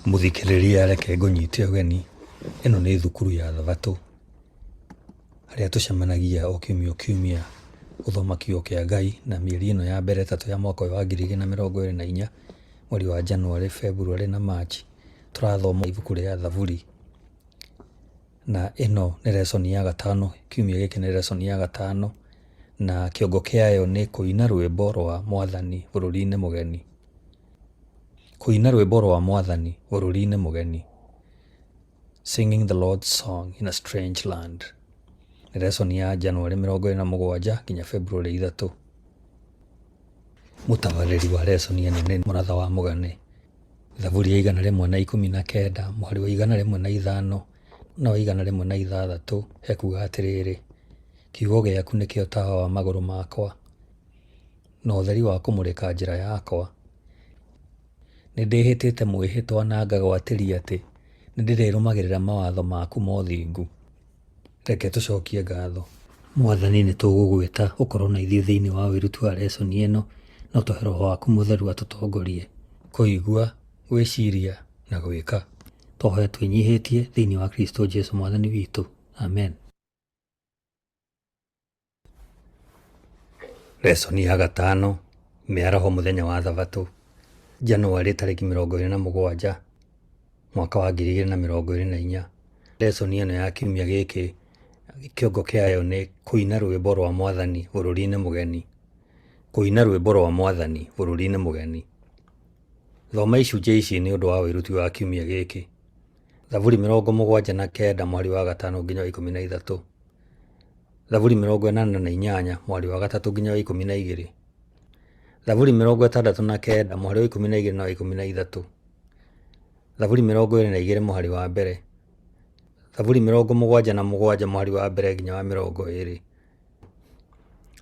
Mũthikĩrĩria reke ngũnyite ũgeni, ĩno nĩ thukuru ya thabatũ, harĩa tũcemanagia o kiumia o kiumia gũthoma kiugo kĩa Ngai, na mĩeri ĩno ya mbere ĩtatũ ya mwaka ũyũ wa 2024, mweri wa January, February na March, tũrathoma ibuku rĩa Thaburi. Na ĩno nĩ lesson ya gatano, kiumia gĩkĩ nĩ lesson ya gatano, na kĩongo kĩayo nĩ kũina rwĩmbo rwa mwathani bũrũri-inĩ mũgeni. Kũina rwĩmbo rwa mwathani bũrũri-inĩ mũgeni. Singing the Lord's song in a strange land. Nĩ lesson ya January 27 nginya February 3. Mũtabarĩri wa lesson ĩno nĩ Mũratha wa Mũgane. Thaburi ya 119 mũhari wa 105 na wa 106 hekuga atĩrĩrĩ, kiugo gĩaku nĩkĩo tawa wa magũrũ makwa na ũtheri wa kũmũrĩka njĩra yakwa. Nĩndĩhĩtĩte mwĩhĩtwa na ngagwatĩria atĩ nĩndĩrĩrũmagĩrĩra mawatho maku ma ũthingu. Reke tũcokie ngatho. Mwathani nĩ tũgũgwĩta ũkorwo na ithuĩ thĩinĩ wa wĩruti wa lesson ĩno, na ũtũhe roho waku mũtheru atũtongorie kũigua, gwĩciria na gwĩka. Twahoya twĩnyihĩtie thĩinĩ wa Kristo Jesu mwathani witũ. Amen. Lesson ya gatano, mĩaraho mũthenya wa thabatũ, Januarĩ tarĩki 27 mwaka wa 2024. Lesson ĩno ya kiumia gĩkĩ kĩongo kĩayo nĩ kũina rwĩmbo rwa mwathani bũrũri-inĩ mũgeni. Kũina rwĩmbo rwa mwathani bũrũri-inĩ mũgeni. Thoma icunjĩ ici nĩ ũndũ wa wĩruti wa kiumia gĩkĩ. Thaburi 79 mũhari wa 5 nginya wa 13. Thaburi 88 mũhari wa 3 nginya wa 12. Thaburi 69 mũhari wa 12 na wa 13. Thaburi 22 mũhari wa mbere. Thaburi 77 mũhari wa mbere nginya wa 20.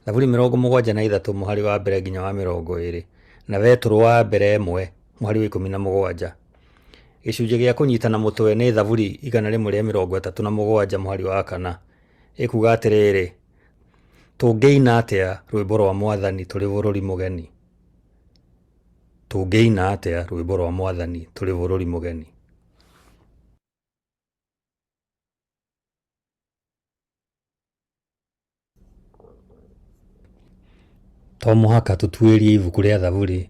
Thaburi 73 mũhari wa mbere nginya wa 20 na Betũrũ wa mbere 1 mũhari wa 17. Gĩcunjĩ gĩa kũnyitana mũtwe nĩ Thaburi 137 mũhari wa 4 ĩkuga atĩrĩrĩ, tũngĩina atĩa rwĩmbo rwa mwathani tũrĩ bũrũri mũgeni? Tũngĩina atĩa rwĩmbo rwa mwathani tũrĩ bũrũri mũgeni? To mũhaka tũtuĩrie ibuku rĩa Thaburi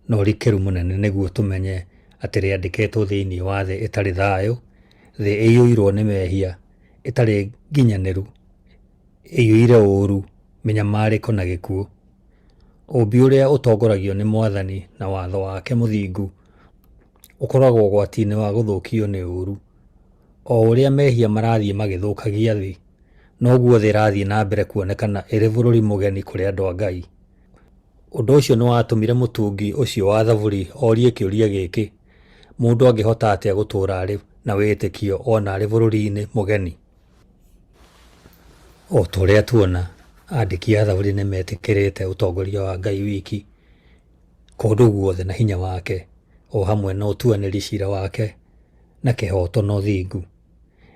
na ũrikĩru mũnene nĩguo tũmenye atĩ rĩandĩkĩtwo thĩinĩ wa thĩ ĩtarĩ thayũ, thĩ ĩiyũirwo nĩ mehia, ĩtarĩ nginyanĩru, ĩiyũire ũũru, mĩnyamarĩko na gĩkuũ. Ũũmbi ũrĩa ũtongoragio nĩ Mwathani na watho wake mũthingu ũkoragwo ũgwati-inĩ wa gũthũkio nĩ ũũru. O ũrĩa mehia marathiĩ magĩthũkagia thĩ, noguo thĩ ĩrathiĩ na mbere kuonekana ĩrĩ bũrũri mũgeni kũrĩ andũ a Ngai. Ũndũ ũcio nĩ watũmire mũtungi ũcio wa Thaburi orie kĩũria gĩkĩ, mũndũ angĩhota atĩa gũtũũra arĩ na wĩtĩkio o na arĩ bũrũri-inĩ mũgeni? O ta ũrĩa tuona, andĩki a Thaburi nĩ metĩkĩrĩte ũtongoria wa Ngai wiki kũndũ guothe na hinya wake, o hamwe na ũtuanĩri cira wake na kĩhooto na ũthingu.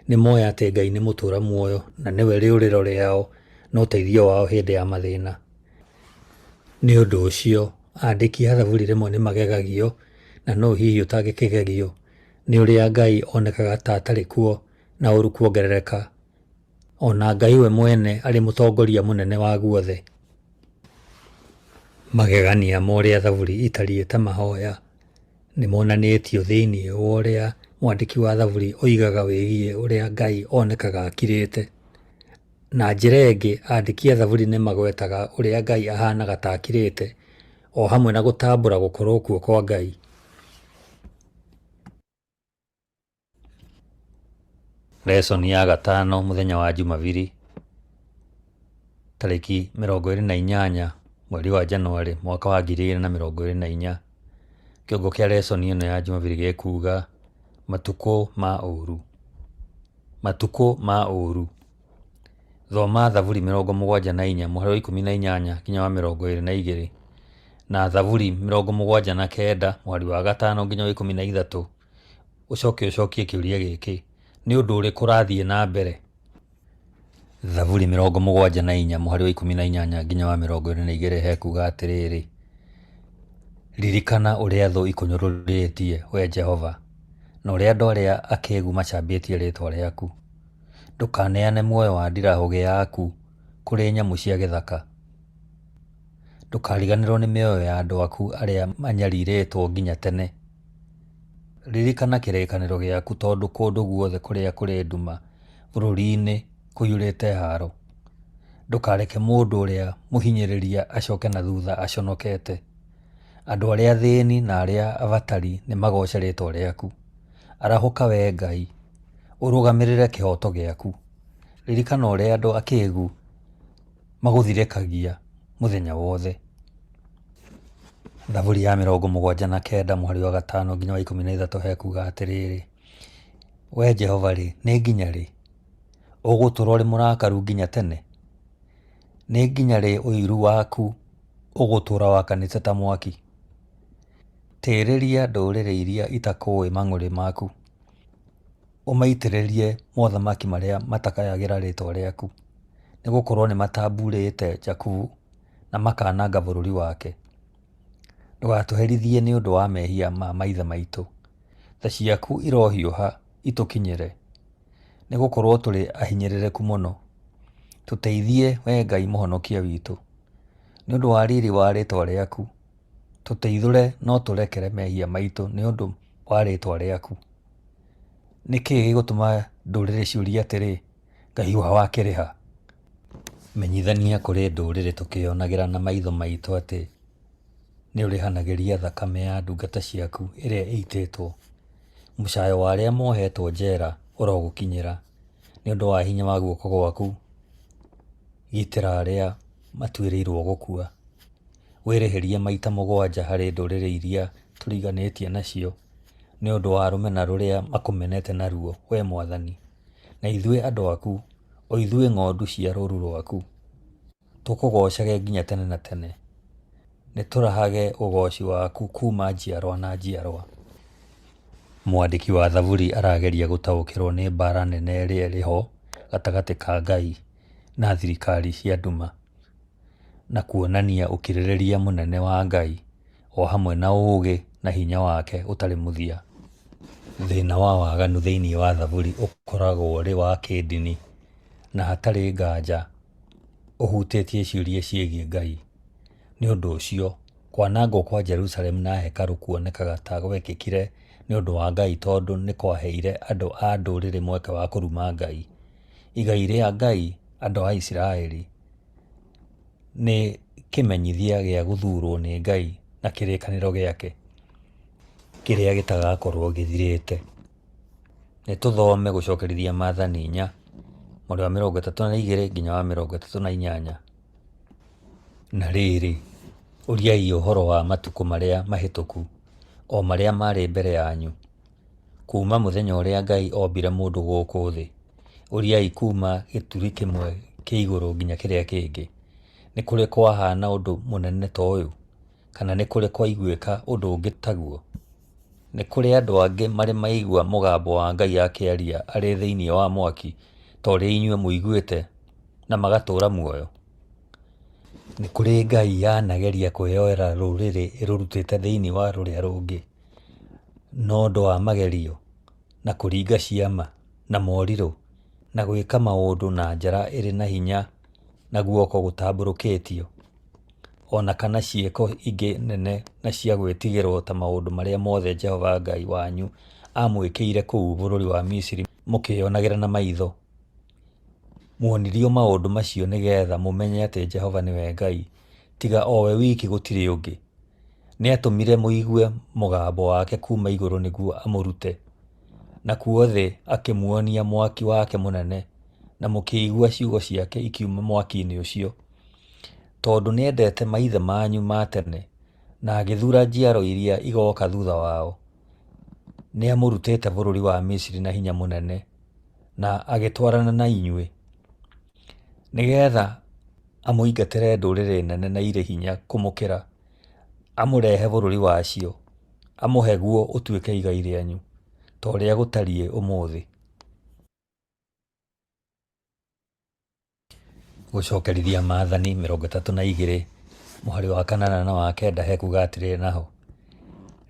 Nĩ moĩ atĩ Ngai nĩ mũtũũra muoyo na nĩwe rĩũrĩro rĩao na ũteithio wao hĩndĩ ya mathĩna. Nĩ ũndũ ũcio, andĩki a Thaburi rĩmwe nĩ magegagio, na nũũ hihi ũtangĩkĩgegio nĩ ũrĩa Ngai onekaga ta atarĩ kuo na ũũru kuongerereka, o na Ngai we mwene arĩ mũtongoria mũnene wa guothe. Magegania ma ũrĩa Thaburi itariĩ ta mahoya nĩ monanĩtio thĩinĩ wa ũrĩa mwandĩki wa Thaburi oigaga wĩgiĩ ũrĩa Ngai onekaga akirĩte. Na njĩra ĩngĩ, andĩki a Thaburi nĩ magwetaga ũrĩa Ngai ahanaga ta akirĩte, o hamwe na gũtambũra gũkorwo kuo kwa Ngai. Lesson ya gatano mũthenya wa Jumabiri tarĩki 28 mweri wa Januarĩ mwaka wa 2024. Kĩongo kĩa lesson ĩno ya Jumabiri gĩkuga matukũ ma ũũru, matukũ ma ũũru. Thoma Thaburi 74 mũhari wa 18 nginya wa 22 na Thaburi 79 mũhari wa 5 nginya wa 13. Ũcoke ũcokie kĩũria gĩkĩ, nĩ ũndũ ũrĩkũ ũrathiĩ na mbere? Thaburi 74 mũhari wa 18 nginya wa 22 hekuga atĩrĩrĩ, ririkana ũrĩa thũ ikũnyũrũrĩtie, wee Jehova. na ũrĩa andũ arĩa akĩgu macambĩtie rĩĩtwa rĩaku. Ndũkaneane muoyo wa ndirahũgĩ yaku kũrĩ nyamũ cia gĩthaka. Ndũkariganĩrũo nĩ mĩoyo ya andũ aku arĩa manyarirĩtwo nginya tene. Ririkana kĩrĩkanĩro gĩaku tondũ kũndũ guothe kũrĩa kũrĩ nduma bũrũri-inĩ kũiyũrĩte haaro. Ndũkareke mũndũ ũrĩa mũhinyĩrĩria acoke na thutha aconokete. Andũ arĩa athĩni na arĩa abatari nĩ magooce rĩĩtwa rĩaku. Arahũka wee Ngai, ũrũgamĩrĩre kĩhooto gĩaku. Ririkana ũrĩa andũ akĩgu magũthirĩkagia mũthenya wothe. Thaburi ya 79 mũhari wa 5 nginya wa 13 hekuga atĩrĩrĩ, Wee Jehova-rĩ, nĩ nginya rĩ? Ũgũtũũra ũrĩ mũrakaru nginya tene? Nĩ nginya rĩ ũiru waku ũgũtũũra wakanĩte ta mwaki? Tĩrĩria ndũrĩrĩ iria itakũũĩ mang'ũrĩ maku, ũmaitĩrĩrie mothamaki marĩa matakayagĩra rĩĩtwa rĩaku, nĩgũkorwo nĩmatambuurĩte Jakubu na makananga bũrũri wake. Ndũgatũherithie nĩ ũndũ wa mehia ma maithe maitũ, tha ciaku irohiũha itũkinyĩre, nĩgũkorwo tũrĩ ahinyĩrĩrĩku mũno. Tũteithie, Wee Ngai Mũhonokia witũ, nĩ ũndũ wa riri wa rĩĩtwa rĩaku, tũteithũre na ũtũrekere mehia maitũ nĩ ũndũ wa rĩĩtwa rĩaku. Nĩ kĩĩ gĩgũtũma ndũrĩrĩ ciũrie atĩrĩ, Ngai wao akĩrĩ ha? Menyithania kũrĩ ndũrĩrĩ tũkĩĩonagĩra na maitho maitũ atĩ nĩũrĩhanagĩria thakame ya ndungata ciaku ĩrĩa ĩitĩtwo. Mũcayo wa arĩa mohetwo njera ũrogũkinyĩra, nĩ ũndũ wa hinya wa guoko gwaku gitĩra arĩa matuĩrĩirwo gũkua. Wĩrĩhĩrie maita mũgwanja harĩ ndũrĩrĩ iria tũriganĩtie nacio, nĩ ũndũ wa rũmena rũrĩa makũmenete naruo, Wee Mwathani. Na ithuĩ andũ aku, o ithuĩ ng'ondu cia rũũru rwaku, tũkũgoocage nginya tene na tene. Nĩtũrahage ũgooci waku kuuma njiarwa na njiarwa. Mwandĩki wa Thaburi arageria gũtaũkĩrũo nĩ mbaara nene ĩrĩa ĩrĩ ho gatagatĩ ka Ngai na thirikari cia nduma, na kuonania ũkirĩrĩria mũnene wa Ngai o hamwe na ũũgĩ na hinya wake ũtarĩ mũthia. Thĩna wa waganu thĩinĩ wa Thaburi ũkoragwo ũrĩ wa kĩĩndini na hatarĩ nganja ũhutĩtie ciũria ciĩgiĩ Ngai. Nĩ ũndũ ũcio, kwanangwo kwa Jerusalemu na hekarũ kuonekaga ta gwekĩkire nĩ ũndũ wa Ngai tondũ nĩ kwaheire andũ a ndũrĩrĩ mweke wa kũruma Ngai. Igai rĩa Ngai, andũ a Isiraeli, nĩ kĩmenyithia gĩa gũthuurwo nĩ Ngai na kĩrĩkanĩro gĩake kĩrĩa gĩtagakorwo gĩthirĩte. Nĩ tũthome gũcokerithia Maathani 4, mũhari wa 32 nginya wa 38. Na rĩrĩ, ũriai ũhoro wa matukũ marĩa mahĩtũku, o marĩa maarĩ mbere yanyu, kuuma mũthenya ũrĩa Ngai ombire mũndũ gũkũ thĩ, ũriai kuuma gĩturi kĩmwe kĩa igũrũ nginya kĩrĩa kĩngĩ. Nĩ kũrĩ kwahaana ũndũ mũnene ta ũyũ, kana nĩ kũrĩ kwaiguĩka ũndũ ũngĩ taguo? Nĩ kũrĩ andũ angĩ marĩ maigua mũgambo wa Ngai akĩaria arĩ thĩinĩ wa mwaki ta ũrĩa inyuĩ mũiguĩte na magatũũra muoyo? Nĩ kũrĩ ngai yanageria kwĩyoera rũrĩrĩ ĩrũrutĩte thĩinĩ wa rũrĩa rũngĩ, na ũndũ wa magerio, na kũringa ciama, na morirũ, na gwĩka maũndũ na njara ĩrĩ na hinya na guoko gũtambũrũkĩtio, o na kana ciĩko ingĩ nene na cia gwĩtigĩrũo ta maũndũ marĩa mothe Jehova Ngai wanyu aamwĩkĩire kũu bũrũri wa Misiri mũkĩĩonagĩra na maitho? Muonirio maũndũ macio nĩ getha mũmenye atĩ Jehova nĩwe Ngai, tiga o we wiki gũtirĩ ũngĩ. Nĩatũmire mũigue mũgambo wake kuuma igũrũ nĩguo amũrute, nakuo thĩ akĩmuonia mwaki wake mũnene, na mũkĩigua ciugo ciake ikiuma mwaki-inĩ ũcio. Tondũ nĩendete maithe manyu ma tene, na agĩthuura njiaro iria igooka thutha wao, nĩamũrutĩte bũrũri wa Misiri na hinya mũnene, na agĩtwarana na inyuĩ, nĩgeetha amũingatĩre ndũrĩrĩ nene na irĩ hinya kũmũkĩra, amũrehe bũrũri wacio, amũhe guo ũtuĩke igai rĩanyu, ta ũrĩa gũtariĩ ũmũthĩ. Gũcokerithia Maathani 32 mũhari wa kanana na wa kenda hekuga atĩrĩ naho,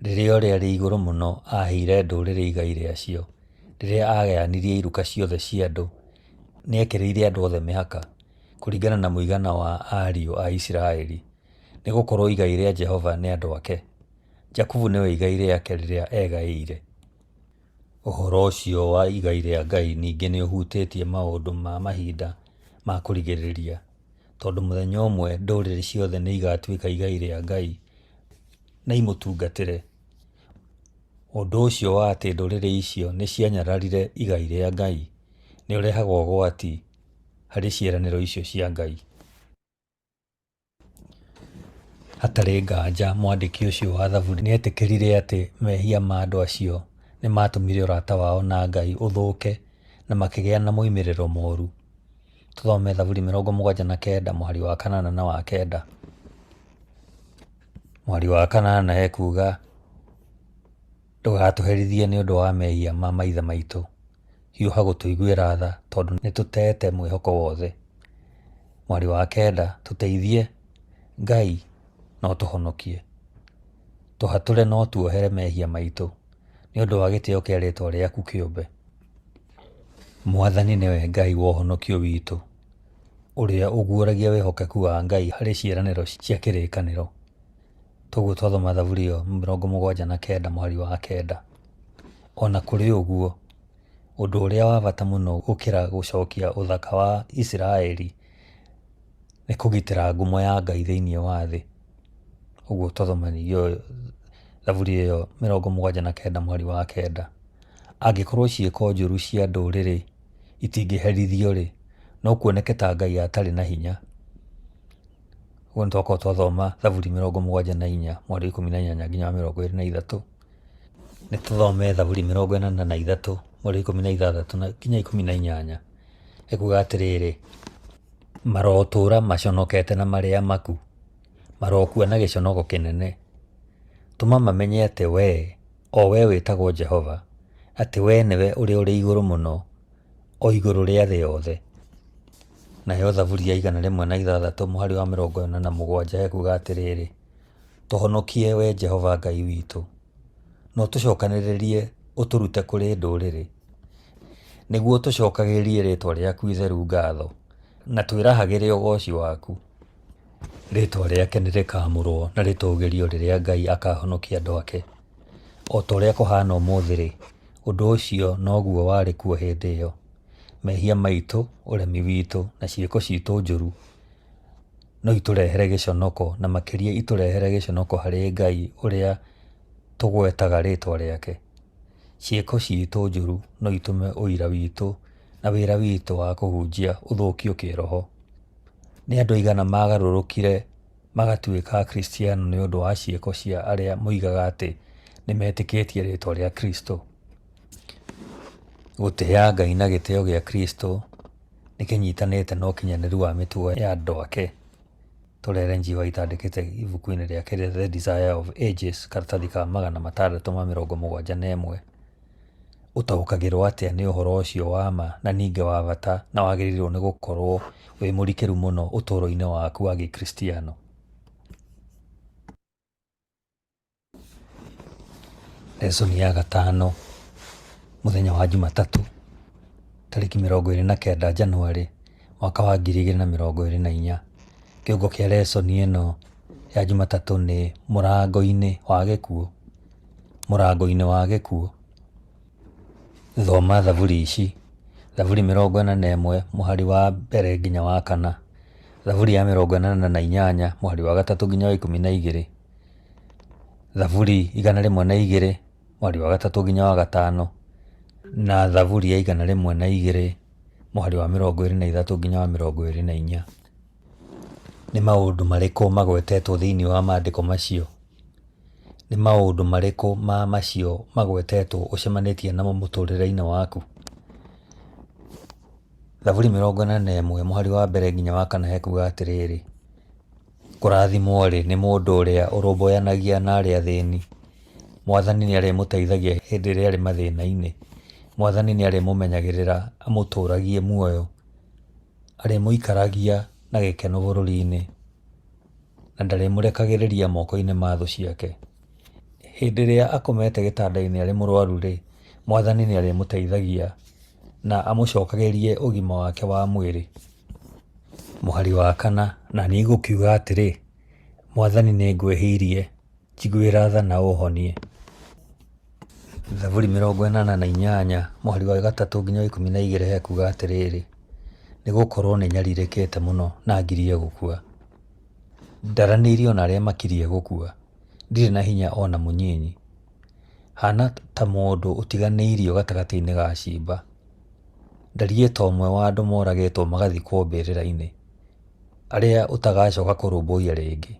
Rĩrĩa Ũrĩa ũrĩ Igũrũ Mũno aaheire ndũrĩrĩ igai rĩacio, rĩrĩa aagayanirie iruka ciothe cia andũ, nĩekĩrĩire andũ othe mĩhaka, kũringana na mũigana wa ariũ a Isiraeli. Nĩ gũkorũo igai rĩa Jehova nĩ andũ ake, Jakubu nĩwe igai rĩake rĩrĩa egaĩire. Ũhoro ũcio wa igai rĩa Ngai ningĩ nĩ ũhutĩtie maũndũ ma mahinda ma kũrigĩrĩria, tondũ mũthenya ũmwe ndũrĩrĩ ciothe nĩ igatuĩka igai rĩa Ngai na imũtungatĩre. Ũndũ ũcio wa atĩ ndũrĩrĩ icio nĩ cianyararire igai rĩa Ngai nĩ ũrehaga ũgwati harĩ ciĩranĩro icio cia Ngai. Hatarĩ nganja mwandĩki ũcio wa Thaburi nĩ eetĩkĩrire atĩ mehia ma andũ acio nĩ maatũmire ũrata wao na Ngai ũthũke na makĩgĩa na moimĩrĩro moru. Tũthome Thaburi 79 mũhari wa kanana na wa kenda. Mũhari wa kanana ekuuga, Ndũgatũherithie nĩ ũndũ wa mehia ma maithe maitũ, hiũha gũtũiguĩra tha tondũ nĩtũteete mwĩhoko wothe. Mũhari wa kenda, tũteithie, Ngai, na ũtũhonokie. Tũhatũre na ũtuohere mehia maitũ, nĩ ũndũ wa gĩtĩo kĩa rĩĩtwa rĩaku kĩũmbe. Mwathani nĩwe Ngai wa ũhonokio witũ, ũrĩa ũguũragia wĩhokeku wa Ngai harĩ ciĩranĩro cia kĩrĩkanĩro. Toguo twathoma Thaburi ĩyo 79 mũhari wa kenda. O na kũrĩ ũguo, ũndũ ũrĩa wa bata mũno gũkĩra gũcokia ũthaka wa Isiraeli nĩ kũgitĩra ngumo ya Ngai thĩinĩ wa thĩ. Ũguo twathoma Thaburi ĩyo 79 mũhari wa kenda. Angĩkorwo ciĩko njũru cia ndũrĩrĩ itingĩherithio-rĩ, no kuoneke ta Ngai atarĩ na hinya. Ũguo nĩ twakorwo twathoma Thaburi 74 mweri wa 18 nginya wa 23. Nĩ tũthome Thaburi 83 mweri wa 16 nginya 18. Ĩkuga atĩrĩrĩ, marotũũra maconokete na marĩ amaku, marokua na gĩconoko kĩnene. Tũma mamenye atĩ wee, o wee wĩtagwo Jehova, atĩ wee nĩwe Ũrĩa ũrĩ Igũrũ Mũno, o igũrũ rĩa thĩ yothe. Nayo Thaburi ya 106 mũhari wa 47 ekuga atĩrĩrĩ, Tũhonokie wee Jehova Ngai witũ, na ũtũcokanĩrĩrie ũtũrute kũrĩ ndũrĩrĩ, nĩguo tũcokagĩrie rĩĩtwa rĩaku itheru ngatho, na twĩrahagĩre ũgooci waku. Rĩĩtwa rĩake nĩ rĩkaamũrũo na rĩtũũgĩrio rĩrĩa Ngai akaahonokia andũ ake. O ta ũrĩa kũhaana ũmũthĩ-rĩ, ũndũ ũcio noguo warĩ kuo hĩndĩ ĩyo. Mehia maitũ, ũremi witũ, na ciĩko citũ njũru no itũrehere gĩconoko na makĩria itũrehere gĩconoko harĩ Ngai ũrĩa tũgwetaga rĩĩtwa rĩake. Ciĩko citũ njũru no itũme ũira witũ na wĩra witũ wa kũhunjia ũthũkio kĩĩroho. Nĩ andũ aigana magarũrũkire magatuĩka Akristiano nĩ ũndũ wa ciĩko cia arĩa moigaga atĩ nĩ metĩkĩtie rĩĩtwa rĩa Kristo? Gũtĩa Ngai na gĩtĩo gĩa Kristo nĩ kĩnyitanĩte na ũkinyanĩru wa mĩtugo ya andũ ake. Ta ũrĩa Ellen G. White andĩkĩte ibuku-inĩ rĩake rĩa The Desire of Ages, karatathi ka 671. Ũtaũkagĩrũo atĩa nĩ ũhoro ũcio wa ma na ningĩ wa bata na wagĩrĩirũo nĩ gũkorũo wĩ mũrikĩru mũno ũtũũro-inĩ waku wa Gĩkristiano? Lesson ya gatano, mũthenya wa Jumatatũ, tarĩki 29 Januarĩ, mwaka wa 2024. Kĩongo kĩa lesson ĩno ya Jumatatũ nĩ mũrango-inĩ wa gĩkuũ. Mũrango-inĩ wa gĩkuũ. Thoma thaburi ici, Thaburi 41 mũhari wa mbere nginya wa kana, Thaburi ya 88 mũhari wa gatatũ nginya wa 12, Thaburi 102 mũhari wa gatatũ nginya wa gatano, na Thaburi ya 102 mũhari wa 23 nginya wa 24. Nĩ maũndũ marĩkũ magwetetwo thĩinĩ wa maandĩko macio? Nĩ maũndũ marĩkũ ma macio magwetetwo ũcemanĩtie namo mũtũũrĩre-inĩ waku? Thaburi 41 mũhari wa mbere nginya wa kana hekuga atĩrĩrĩ, Kũrathimwo-rĩ, nĩ mũndũ ũrĩa ũrũmbũyanagia na arĩa athĩni. Mwathani nĩarĩmũteithagia hĩndĩ ĩrĩa arĩ mathĩna-inĩ. Mwathani nĩarĩmũmenyagĩrĩra amũtũũragie muoyo. Arĩmũikaragia na gĩkeno bũrũri-inĩ, na ndarĩmũrekagĩrĩria moko-inĩ ma thũ ciake. Hĩndĩ ĩrĩa akomete gĩtanda-inĩ arĩ mũrũaru-rĩ, Mwathani nĩarĩmũteithagia na amũcokagĩrie ũgima wake wa mwĩrĩ. Mũhari wa kana, na niĩ ngũkiuga atĩrĩ, Mwathani nĩngwĩhĩirie, njiguĩra tha na ũũhonie. Thaburi 88 mũhari wa 3 nginya wa 12 hekuga atĩrĩrĩ, nĩ gũkorwo nĩ nyarirĩkĩte mũno na ngirie gũkua. Ndaranĩirio na arĩa makirie gũkua, ndirĩ na hinya o na mũnyinyi. Haana ta mũndũ ũtiganĩirio gatagatĩ-inĩ ga ciimba, ndariĩ ta ũmwe wa andũ moragĩtwo magathikwo mbĩrĩra-inĩ, arĩa ũtagacoka kũrũmbũiya rĩngĩ,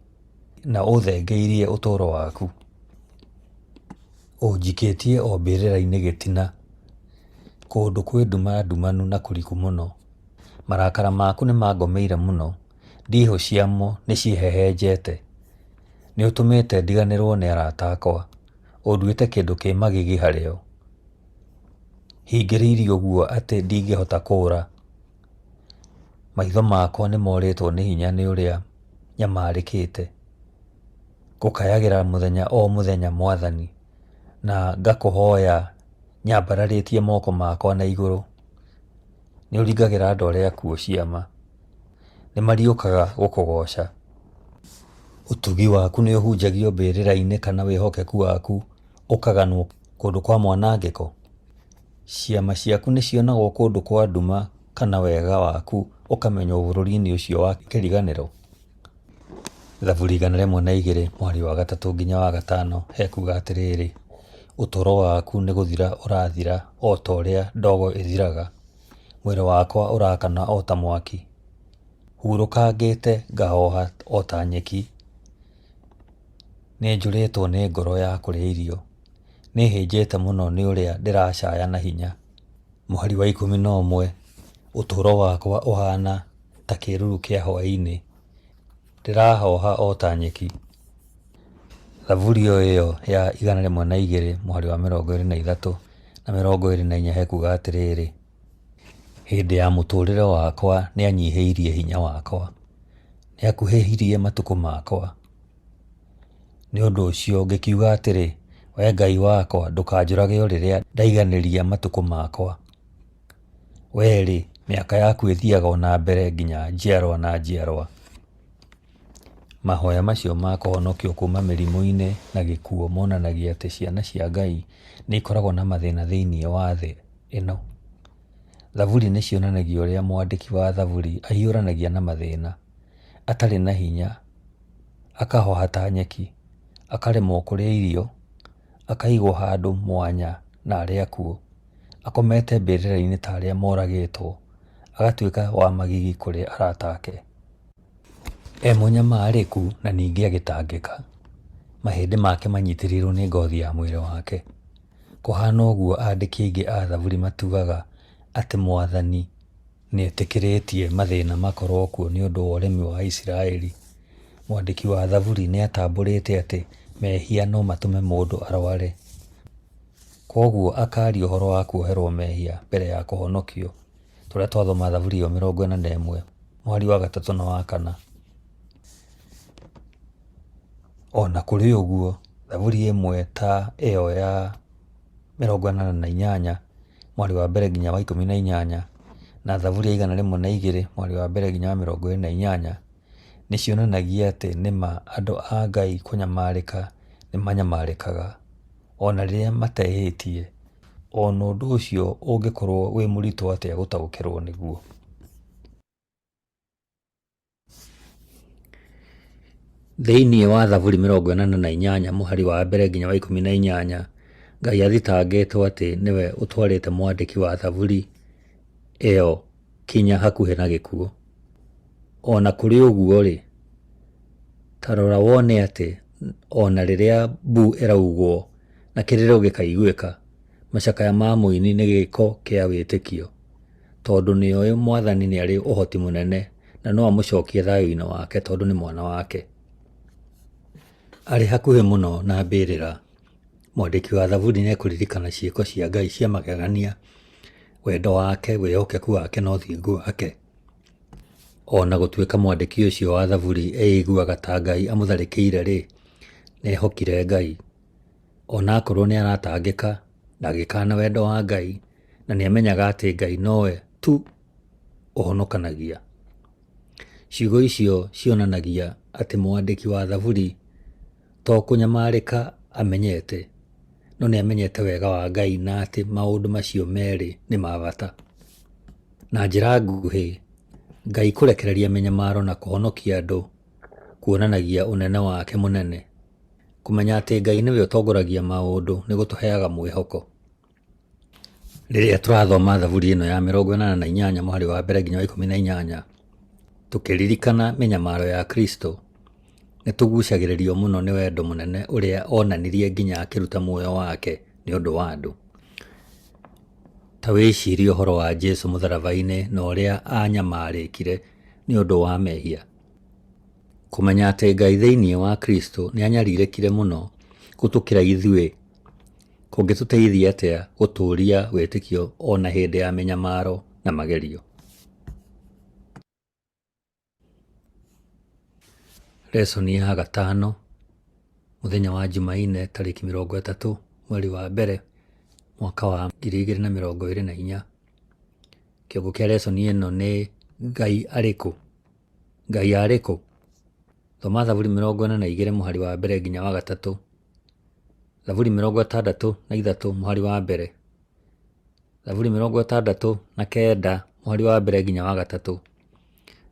na ũthengeirie ũtũũro waku. Ũnjikĩtie o mbĩrĩra-inĩ gĩtina, kũndũ kwĩ nduma ndumanu na kũriku mũno. Marakara maku nĩmangomeire mũno, ndihũ ciamo nĩciĩhehenjete. Nĩũtũmĩte ndiganĩrwo nĩ arata akwa, ũnduĩte kĩndũ kĩ magigi harĩo. Hingĩrĩirio ũguo atĩ ndingĩhota kũũra. Maitho makwa nĩmorĩtwo nĩ hinya nĩ ũrĩa nyamarĩkĩte. Ngũkayagĩra mũthenya o mũthenya Mwathani, na ngakũhoya nyambararĩtie moko makwa na igũrũ. Nĩũringagĩra andũ arĩa akuũ ciama, nĩmariũkaga gũkũgooca. Ũtugi waku nĩũhunjagio mbĩrĩra-inĩ, kana wĩhokeku waku ũkaganwo kũndũ kwa mwanangĩko? Ciama ciaku nĩcionagwo kũndũ kwa nduma, kana wega waku ũkamenywo bũrũri-inĩ ũcio wa kĩriganĩro? Thaburi 102 mũhari wa 3 nginya wa 5 hekuga atĩrĩrĩ, ũtũũro waku nĩ gũthira ũrathira o ta ũrĩa ndogo ĩthiraga, mwĩrĩ wakwa ũrakana o ta mwaki, hurũkangĩte ngahoha o ta nyeki, nĩnjũrĩtwo nĩ ngoro ya kũrĩa irio, nĩhĩnjĩte mũno nĩ ũrĩa ndĩracaya na hinya. Mũhari wa 11, ũtũũro wakwa ũhaana ta kĩĩruru kĩa hwaĩ-inĩ, ndĩrahooha o ta nyeki. Thaburi o ĩyo ya 102 mũhari wa 23 na 24 hekuga atĩrĩrĩ, hĩndĩ ya mũtũũrĩre wakwa nĩanyihĩirie hinya wakwa, nĩakuhĩhirie matukũ makwa. Nĩ ũndũ ũcio ngĩkiuga atĩrĩ, Wee Ngai wakwa, ndũkanjũrage o rĩrĩa ndaiganĩria matukũ makwa. Wee-rĩ, mĩaka yaku ĩthiaga o na mbere nginya njiarwa na njiarwa. Mahoya macio ma kũhonokio kuuma mĩrimũ-inĩ na gĩkuũ monanagia atĩ ciana cia Ngai nĩ ikoragwo na mathĩna thĩinĩ wa thĩ ĩno. Thaburi nĩ cionanagia ũrĩa mwandĩki wa Thaburi ahiũranagia na mathĩna, atarĩ na hinya, akahoha ta nyeki, akaremwo kũrĩa irio, akaigwo handũ mwanya na arĩa akuũ. Akomete mbĩrĩra-inĩ ta arĩa moragĩtwo, agatuĩka wa magigi kũrĩ arata ake. E mũnyamarĩku na ningĩ agĩtangĩka, mahĩndĩ make manyitĩrĩirwo nĩ ngothi ya mwĩrĩ wake. Kũhana ũguo andĩki aingĩ a Thaburi matuaga atĩ Mwathani nĩetĩkĩrĩtie mathĩna makorwo kuo nĩ ũndũ wa ũremi wa Isiraeli. Mwandĩki wa Thaburi nĩatambũrĩte atĩ mehia no matũme mũndũ arware. Kwoguo akaaria ũhoro wa kuoherwo mehia mbere ya kũhonokio, tũrĩa twathoma Thaburi ĩyo 41 mũhari wa 3 na wa 4. O na kũrĩ ũguo, Thaburi ĩmwe ta ĩyo ya 88 mũhari wa 1 nginya wa 18 na Thaburi ya 102 mũhari wa 1 nginya wa 28 nĩ cionanagia atĩ nĩ ma andũ a Ngai kũnyamarĩka nĩ manyamarĩkaga, o na rĩrĩa matehĩtie, o na ũndũ ũcio ũngĩkorũo wĩ mũritũ atĩa gũtaũkĩrũo nĩguo. Thĩinĩ wa Thaburi 88 mũhari wa 1 nginya wa 18, Ngai athitangĩtwo atĩ nĩwe ũtwarĩte mwandĩki wa Thaburi ĩyo kinya hakuhĩ na gĩkuũ. O na kũrĩ ũguo-rĩ, ta rora wone atĩ o na rĩrĩa mbu ĩraugwo na kĩrĩro gĩkaiguĩka, macakaya ma mũini nĩ gĩĩko kĩa wĩtĩkio, tondũ nĩoĩ Mwathani nĩarĩ ũhoti mũnene na no amũcokie thayũ-inĩ wake tondũ nĩ mwana wake. Arĩ hakuhĩ mũno na mbĩrĩra, mwandĩki wa Thaburi nĩekũririkana ciĩko cia Ngai cia magegania, wendo wake, wĩhokeku wake na ũthingu wake. O na gũtuĩka mwandĩki ũcio wa Thaburi eiguaga ta Ngai amũtharĩkĩire-rĩ, nĩehokire Ngai. O na akorũo nĩ aratangĩka, ndangĩkaana wendo wa Ngai na nĩ amenyaga atĩ Ngai nowe tu ũhonokanagia. Ciugo icio cionanagia atĩ mwandĩki wa Thaburi to kũnyamarĩka amenyete, no nĩ amenyete wega wa Ngai na atĩ maũndũ macio merĩ nĩ ma bata. Na njĩra nguhĩ, Ngai kũrekereria mĩnyamaro na kũhonokia andũ kuonanagia ũnene wake mũnene. Kũmenya atĩ Ngai nĩwe ũtongoragia maũndũ nĩ gũtũheaga mwĩhoko. Rĩrĩa tũrathoma Thaburi ĩno ya 88 mũhari wa mbere nginya wa 18, tũkĩririkana mĩnyamaro ya Kristo, nĩ tũgucagĩrĩrio mũno nĩ wendo mũnene ũrĩa onanirie nginya akĩruta muoyo wake nĩ ũndũ wa andũ. Ta wĩcirie ũhoro wa Jesu mũtharaba-inĩ na ũrĩa aanyamarĩkire nĩ ũndũ wa mehia. Kũmenya atĩ Ngai thĩinĩ wa Kristo nĩ anyarirĩkire mũno gũtũkĩra ithuĩ kũngĩtũteithia atĩa gũtũũria wĩtĩkio o na hĩndĩ ya mĩnyamaro na magerio? Lesson ya gatano, mũthenya wa Jumaine tarĩki 30 mweri wa mbere mwaka wa 2024. Kĩongo kĩa lesson ĩno nĩ Ngai arĩ kũ? Ngai arĩ kũ? Thoma Thaburi 42 mũhari wa mbere nginya wa gatatũ. Thaburi 63 mũhari wa mbere. Thaburi 69 mũhari wa mbere nginya wa gatatũ.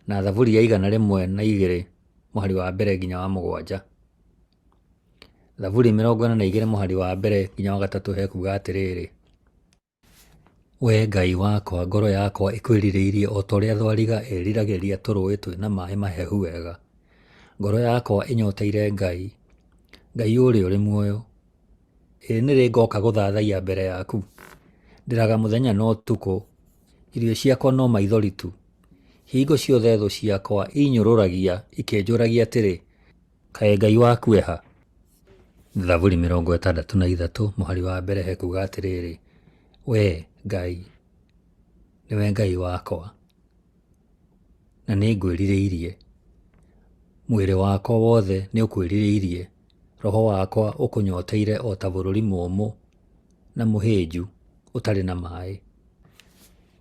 Na Thaburi ya 102 mũhari wa mbere nginya wa mũgwanja. Thaburi 42 mũhari wa mbere nginya wa gatatũ hekuga atĩrĩrĩ, Wee Ngai wakwa, ngoro yakwa ĩkwĩrirĩirie o ta ũrĩa thwariga ĩĩriragĩria tũrũũĩ twĩna maaĩ mahehu wega. Ngoro yakwa ĩnyoteire Ngai, Ngai ũrĩa ũrĩ muoyo. Ĩ nĩ rĩ ngooka gũthathaiya mbere yaku? Ndĩraga mũthenya na ũtukũ, irio ciakwa no maithori tu. Hingo ciothe thũ ciakwa inyũrũragia ikĩnjũragia atĩrĩ, Kaĩ Ngai waku e ha? Thaburi 63 mũhari wa mbere hekuga atĩrĩrĩ, Wee Ngai nĩwe Ngai wakwa, na nĩ ngwĩrirĩirie. Mwĩrĩ wakwa wothe nĩ ũkwĩrirĩirie, roho wakwa ũkũnyoteire o ta bũrũri mũũmũ na mũhĩnju ũtarĩ na maĩ.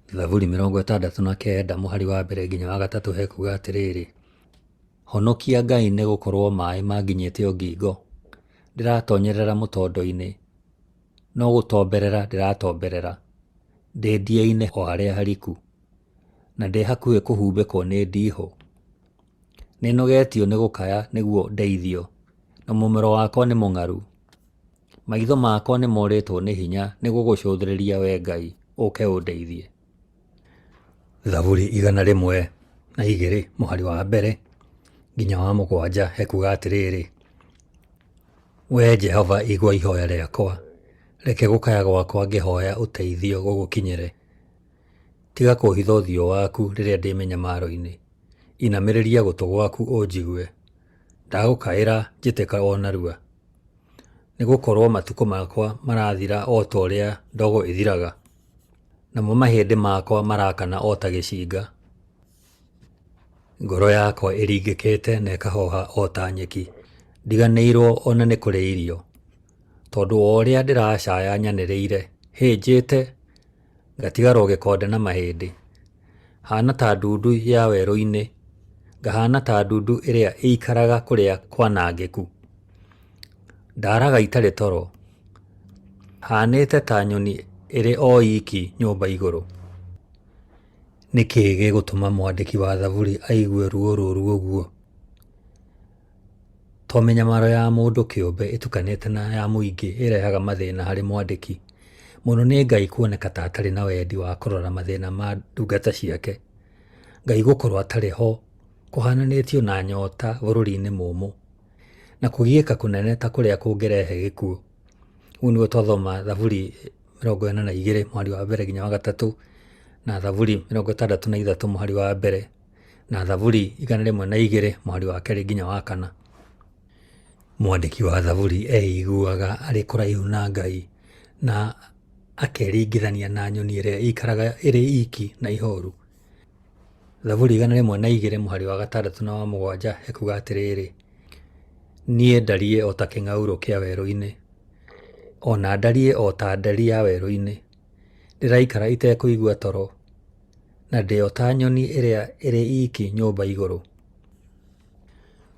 Thaburi 69 mũhari wa mbere nginya wa gatatũ hekuga atĩrĩrĩ, Honokia Ngai nĩ gũkorwo maĩ manginyĩte o ngingo. Ndĩratonyerera mũtondo-inĩ, no gũtomberera ndĩratomberera. Ndĩ ndia-inĩ o harĩa hariku, na ndĩ hakuhĩ kũhumbĩkwo nĩ ndihũ. Nĩnogetio nĩ gũkaya nĩguo ndeithio, na mũmero wakwa nĩ mũng'aru. Maitho makwa nĩmorĩtwo nĩ hinya nĩ gũgũcũthĩrĩria Wee Ngai, ũũke ũndeithie. Thaburi 102 mũhari wa mbere nginya wa mũgwanja hekuga atĩrĩrĩ, Wee Jehova igua ihoya rĩakwa, reke gũkaya gwakwa ngĩhoya ũteithio gũgũkinyĩre. Tiga kũũhitha ũthiũ waku rĩrĩa ndĩ mĩnyamaro-inĩ, inamĩrĩria gũtũ gwaku ũnjigue, ndagũkaĩra njĩtĩka o narua. Nĩ gũkorũo matukũ makwa marathira o ta ũrĩa ndogo ĩthiraga, namo mahĩndĩ makwa marakana o ta gĩcinga. Ngoro yakwa ĩringĩkĩte na ĩkahooha o ta nyeki, ndiganĩirwo o na nĩ kũrĩa irio. Tondũ wa ũrĩa ndĩracaya nyanĩrĩire, hĩnjĩte ngatigarwo gĩkonde na mahĩndĩ. Haana ta ndundu ya werũ-inĩ, ngahaana ta ndundu ĩrĩa ĩikaraga kũrĩa kwanangĩku. Ndaaraga itarĩ toro, haanĩte ta nyoni ĩrĩ o iki nyũmba igũrũ. Nĩ kĩĩ gĩgũtũma mwandĩki wa Thaburi aigue ruo rũru ũguo? To mĩnyamaro ya mũndũ kĩũmbe ĩtukanĩte na ya mũingĩ ĩrehaga mathĩna harĩ mwandĩki, mũno nĩ Ngai kuoneka ta atarĩ na wendi wa kũrora mathĩna ma ndungata ciake. Ngai gũkorwo atarĩ ho kũhananĩtio na nyota bũrũri-inĩ mũũmũ, na kũgiĩka kũnene ta kũrĩa kũngĩrehe gĩkuũ. Ũguo nĩguo twathoma Thaburi 42 mũhari wa mbere nginya wa gatatũ, na Thaburi 63 mũhari wa mbere, na Thaburi 102 mũhari wa kerĩ nginya wa kana. Mwandĩki wa Thaburi eiguaga arĩ kũraihu na Ngai na akeringithania na nyoni ĩrĩa ĩikaraga ĩrĩ iki na ihoru. Thaburi 102 mũhari wa gatandatũ na wa mũgwanja ekuga atĩrĩrĩ, Niĩ ndariĩ o ta kĩng'aurũ kĩa werũ-inĩ, O na ndariĩ o ta nderi ya werũ-inĩ, Ndĩraikara itekũigua toro, Na ndĩ o ta nyoni ĩrĩa ĩrĩ iki nyũmba igũrũ.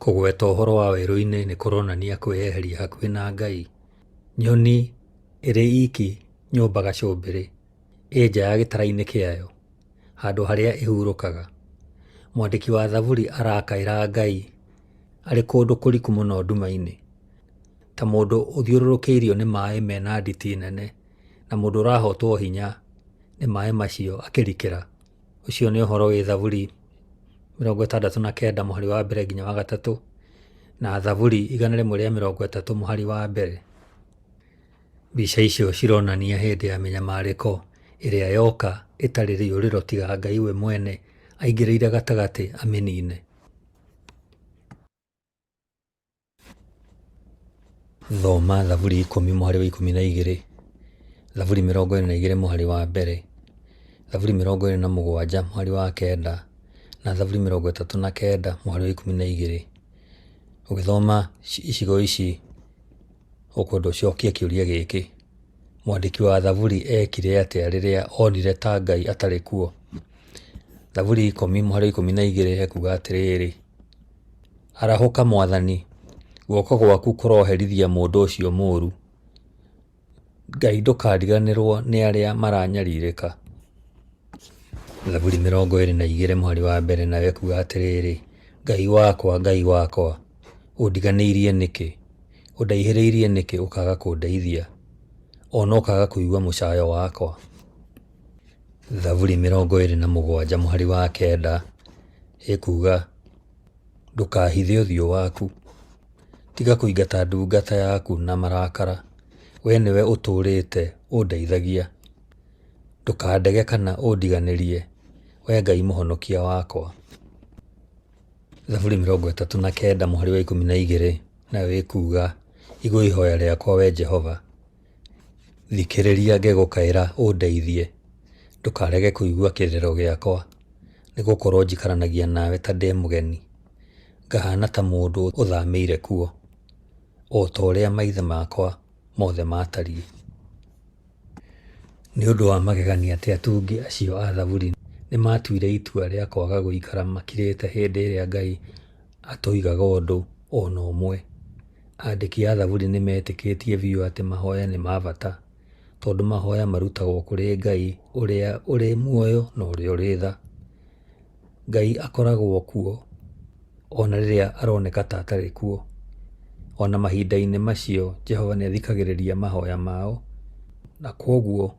Kũgweta ũhoro wa werũ-inĩ nĩ kũronania kwĩyeheria hakuhĩ na Ngai. Nyoni ĩrĩ iki nyũmba gacũmbĩrĩ, ĩ nja ya gĩtara-inĩ kĩayo, handũ harĩa ĩhurũkaga. Mwandĩki wa Thaburi arakaĩra Ngai arĩ kũndũ kũriku mũno nduma-inĩ, ta mũndũ ũthiũrũrũkĩirio nĩ maĩ mena nditi nene, na mũndũ ũrahotwo hinya nĩ maĩ macio akĩrikĩra. Ũcio nĩ ũhoro wĩ Thaburi 69 mũhari wa mbere nginya wa gatatũ, na Thaburi 130 mũhari wa mbere. Mbica icio cironania hĩndĩ ya mĩnyamarĩko ĩrĩa yoka ĩtarĩ rĩũrĩro tiga Ngai we mwene aingĩrĩire gatagatĩ amĩnine. Thoma Thaburi 10 mũhari wa 12, Thaburi 42 mũhari wa mbere, Thaburi 47 mũhari wa kenda, na Thaburi 39 mũhari wa 12. Ũgĩthoma icigo ici ũkwenda ũcokie kĩũria gĩkĩ: Mwandĩki wa Thaburi eekire atĩa rĩrĩa onire ta Ngai atarĩ kuo? Thaburi 10 mũhari wa 12 ekuga atĩrĩrĩ, Arahũka Mwathani, guoko gwaku kũroherithia mũndũ ũcio mũũru. Ngai ndũkariganĩrwo nĩ arĩa maranyarirĩka. Thaburi 22 mũhari wa mbere nayo ĩkuga atĩrĩrĩ, Ngai wakwa, Ngai wakwa, ũndiganĩirie nĩkĩ? Ũndaihĩrĩirie nĩkĩ ũkaaga kũndeithia, o na ũkaaga kũigua mũcayo wakwa? Thaburi 27 mũhari wa kenda ĩkuga, Ndũkahithe ũthiũ waku, tiga kũingata ndungata yaku na marakara, wee nĩwe ũtũũrĩte ũndeithagia. Ndũkandege kana ũndiganĩrie, Wee Ngai Mũhonokia wakwa. Thaburi 39 mũhari wa 12 nayo ĩkuuga, Igua ihoya rĩakwa, Wee Jehova, thikĩrĩria ngĩgũkaĩra ũndeithie. Ndũkarege kũigua kĩrĩro gĩakwa, nĩgũkorwo njikaranagia nawe ta ndĩ mũgeni, ngahaana ta mũndũ ũthamĩire kuo, o ta ũrĩa maithe makwa mothe maatariĩ. Nĩ ũndũ wa magegania atĩ atungi acio a Thaburi nĩ maatuire itua rĩa kwaga gũikara makirĩte hĩndĩ ĩrĩa Ngai atoigaga ũndũ o na ũmwe. Andĩki a Thaburi nĩ meetĩkĩtie biũ atĩ mahoya nĩ ma bata, tondũ mahoya marutagwo kũrĩ Ngai ũrĩa ũrĩ muoyo na ũrĩa ũrĩ tha. Ngai akoragwo kuo o na rĩrĩa aroneka ta atarĩ kuo. O na mahinda-inĩ macio Jehova nĩ athikagĩrĩria mahoya mao, na kwoguo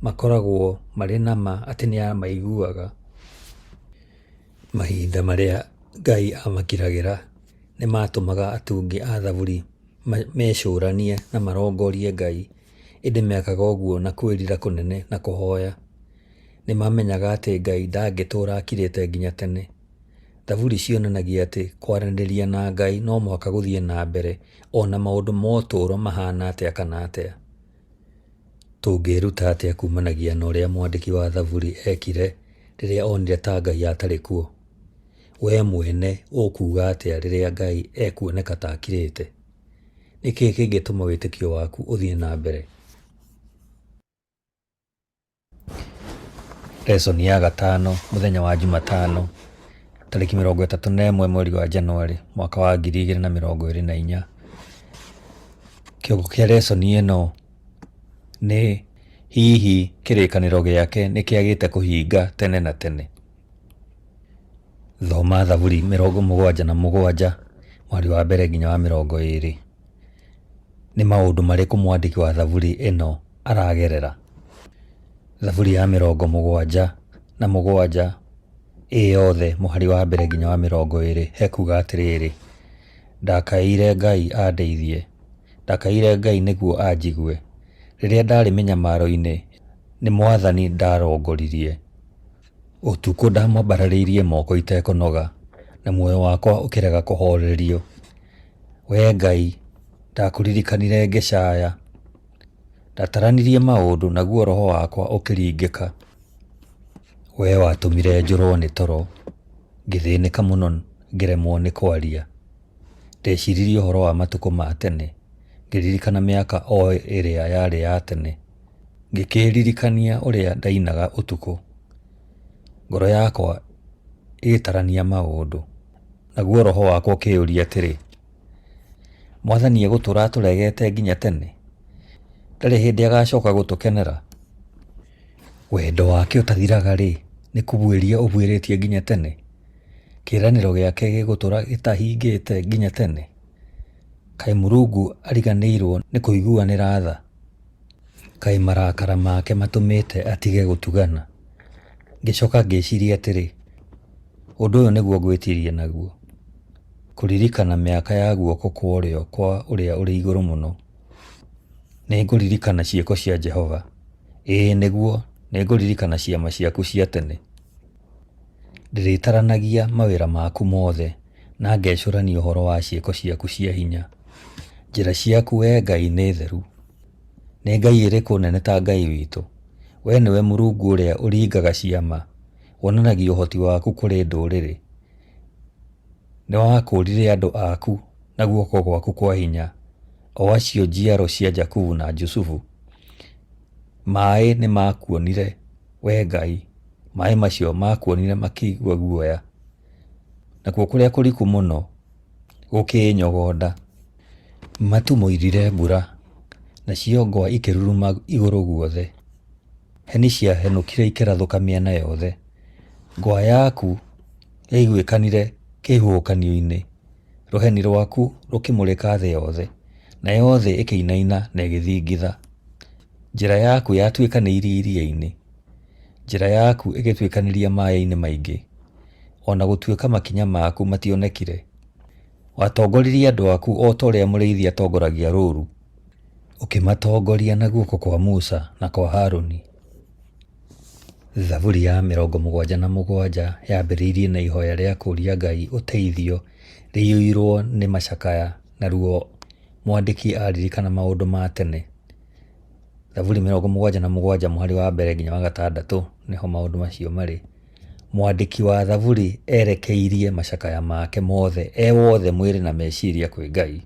makoragwo marĩ na ma atĩ nĩ amaiguaga. Mahinda marĩa Ngai amakiragĩra nĩ maatũmaga atungi a Thaburi mecũranie na marongorie Ngai, ĩndĩ mekaga ũguo na kwĩrira kũnene na kũhoya. Nĩ maamenyaga atĩ Ngai ndangĩtũũra akirĩte nginya tene. Thaburi cionanagia atĩ kwaranĩria na Ngai no mũhaka gũthiĩ na mbere o na maũndũ ma ũtũũro mahaana atĩa kana atĩa. Tũngĩĩruta atĩa kuumanagia na ũrĩa mwandĩki wa Thaburi eekire rĩrĩa onire ta Ngai atarĩ kuo? Wee mwene ũkuuga atĩa rĩrĩa Ngai ekuoneka ta akirĩte? Nĩ kĩĩ kĩngĩtũma wĩtĩkio waku ũthiĩ na mbere? Lesson ya gatano mũthenya wa Jumatano tarĩki 31 mweri wa Januarĩ mwaka wa 2024. Kĩongo kĩa lesson ĩno nĩ hihi kĩrĩkanĩro gĩake nĩ kĩagĩte kũhinga tene na tene? Thoma Thaburi 77 mũhari wa mbere nginya wa 20. Nĩ maũndũ marĩkũ mwandĩki wa Thaburi ĩno aragerera? Thaburi ya 77 ĩ yothe mũhari wa mbere nginya wa 20 hekuga atĩrĩrĩ, Ndakaĩire Ngai andeithie, ndakaĩire Ngai nĩguo anjigue. Rĩrĩa ndaarĩ mĩnyamaro-inĩ, nĩ Mwathani ndarongoririe. Ũtukũ ndamwambararĩirie moko itekũnoga, na muoyo wakwa ũkĩrega kũhoorerio. Wee Ngai, ndakũririkanire ngĩcaaya, ndataranirie maũndũ naguo roho wakwa ũkĩringĩka. Wee watũmire njũrwo nĩ toro, ngĩthĩnĩka mũno ngĩremwo nĩ kwaria. Ndeciririe ũhoro wa matukũ ma tene, Ngĩririkana mĩaka o ĩrĩa yarĩ ya tene, ngĩkĩĩririkania ũrĩa ndainaga ũtukũ, ngoro yakwa ĩgĩtarania maũndũ, naguo roho wakwa ũkĩĩyũria atĩrĩ, Mwathani egũtũũra atũregete nginya tene? Ndarĩ hĩndĩ agacoka gũtũkenera? Wendo wake ũtathiraga-rĩ, nĩ kũbuĩria ũbuĩrĩtie nginya tene? Kĩĩranĩro gĩake gĩgũtũũra gĩtahingĩte nginya tene? Kaĩ Mũrungu ariganĩirwo nĩ kũiguanĩra tha? Kaĩ marakara make matũmĩte atige gũtugana? Ngĩcoka ngĩciria atĩrĩ, Ũndũ ũyũ nĩguo ngwĩtiiria naguo, kũririkana mĩaka ya guoko kwa ũrĩo kwa Ũrĩa-ũrĩ-Igũrũ-Mũno. Nĩngũririkana ciĩko cia Jehova, ĩĩ nĩguo, nĩngũririkana ciama ciaku cia tene. Ndĩrĩtaranagia mawĩra maku mothe na ngecũrania ũhoro wa ciĩko ciaku cia hinya. Njĩra ciaku, Wee Ngai, nĩ theru. Nĩ ngai ĩrĩkũ nene ta Ngai witũ? Wee nĩwe Mũrungu ũrĩa ũringaga ciama, wonanagia ũhoti waku kũrĩ ndũrĩrĩ. Nĩwakũũrire andũ aku na guoko gwaku kwa hinya, o acio njiaro cia Jakubu na Jusufu. Maĩ nĩmakuonire, Wee Ngai, maĩ macio makuonire makĩigua guoya, nakuo kũrĩa kũriku mũno gũkĩĩnyogonda. Matu moirire mbura, nacio ngwa ikĩruruma igũrũ guothe. Heni ciahenũkire ikĩrathũka mĩena yothe. Ngwa yaku yaiguĩkanire kĩhuhũkanio-inĩ, rũheni rwaku rũkĩmũrĩka thĩ yothe, nayo thĩ ĩkĩinaina na ĩgĩthingitha. Njĩra yaku yatuĩkanĩirie iria-inĩ, njĩra yaku ĩgĩtuĩkanĩria maĩ-inĩ maingĩ, o na gũtuĩka makinya maku mationekire. Watongoririe andũ aku o ta ũrĩa mũrĩithi atongoragia rũũru, ũkĩmatongoria na guoko kwa Musa na kwa Harũni. Thaburi ya 77 yambĩrĩirie na ihoya rĩa kũũria Ngai ũteithio rĩiyũirwo nĩ macakaya na ruo mwandĩki aririkana maũndũ ma tene. Thaburi 77 mũhari wa mbere nginya wa gatandatũ nĩho maũndũ macio marĩ. Mwandĩki wa Thaburi erekeirie macakaya make mothe e wothe mwĩrĩ na meciria kwĩ Ngai.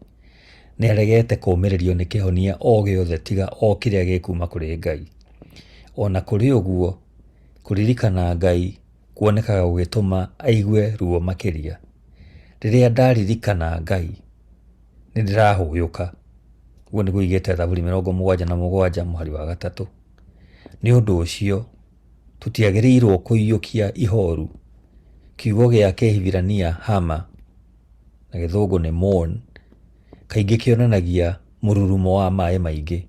Nĩ aregete kũũmĩrĩrio nĩ kĩhonia o gĩothe tiga o kĩrĩa gĩkuuma kũrĩ Ngai. O na kũrĩ ũguo, kũririkana Ngai kuonekaga gũgĩtũma aigue ruo makĩria. Rĩrĩa ndaririkana Ngai, nĩ ndĩrahũyũka. Ũguo nĩguo oigĩte Thaburi 77 mũhari wa gatatũ. Nĩ ũndũ ũcio, tũtiagĩrĩirũo kũiyũkia ihooru. Kiugo gĩa Kĩhibirania hama, na Gĩthũngũ nĩ mourn, kaingĩ kĩonanagia mũrurumo wa maĩ maingĩ.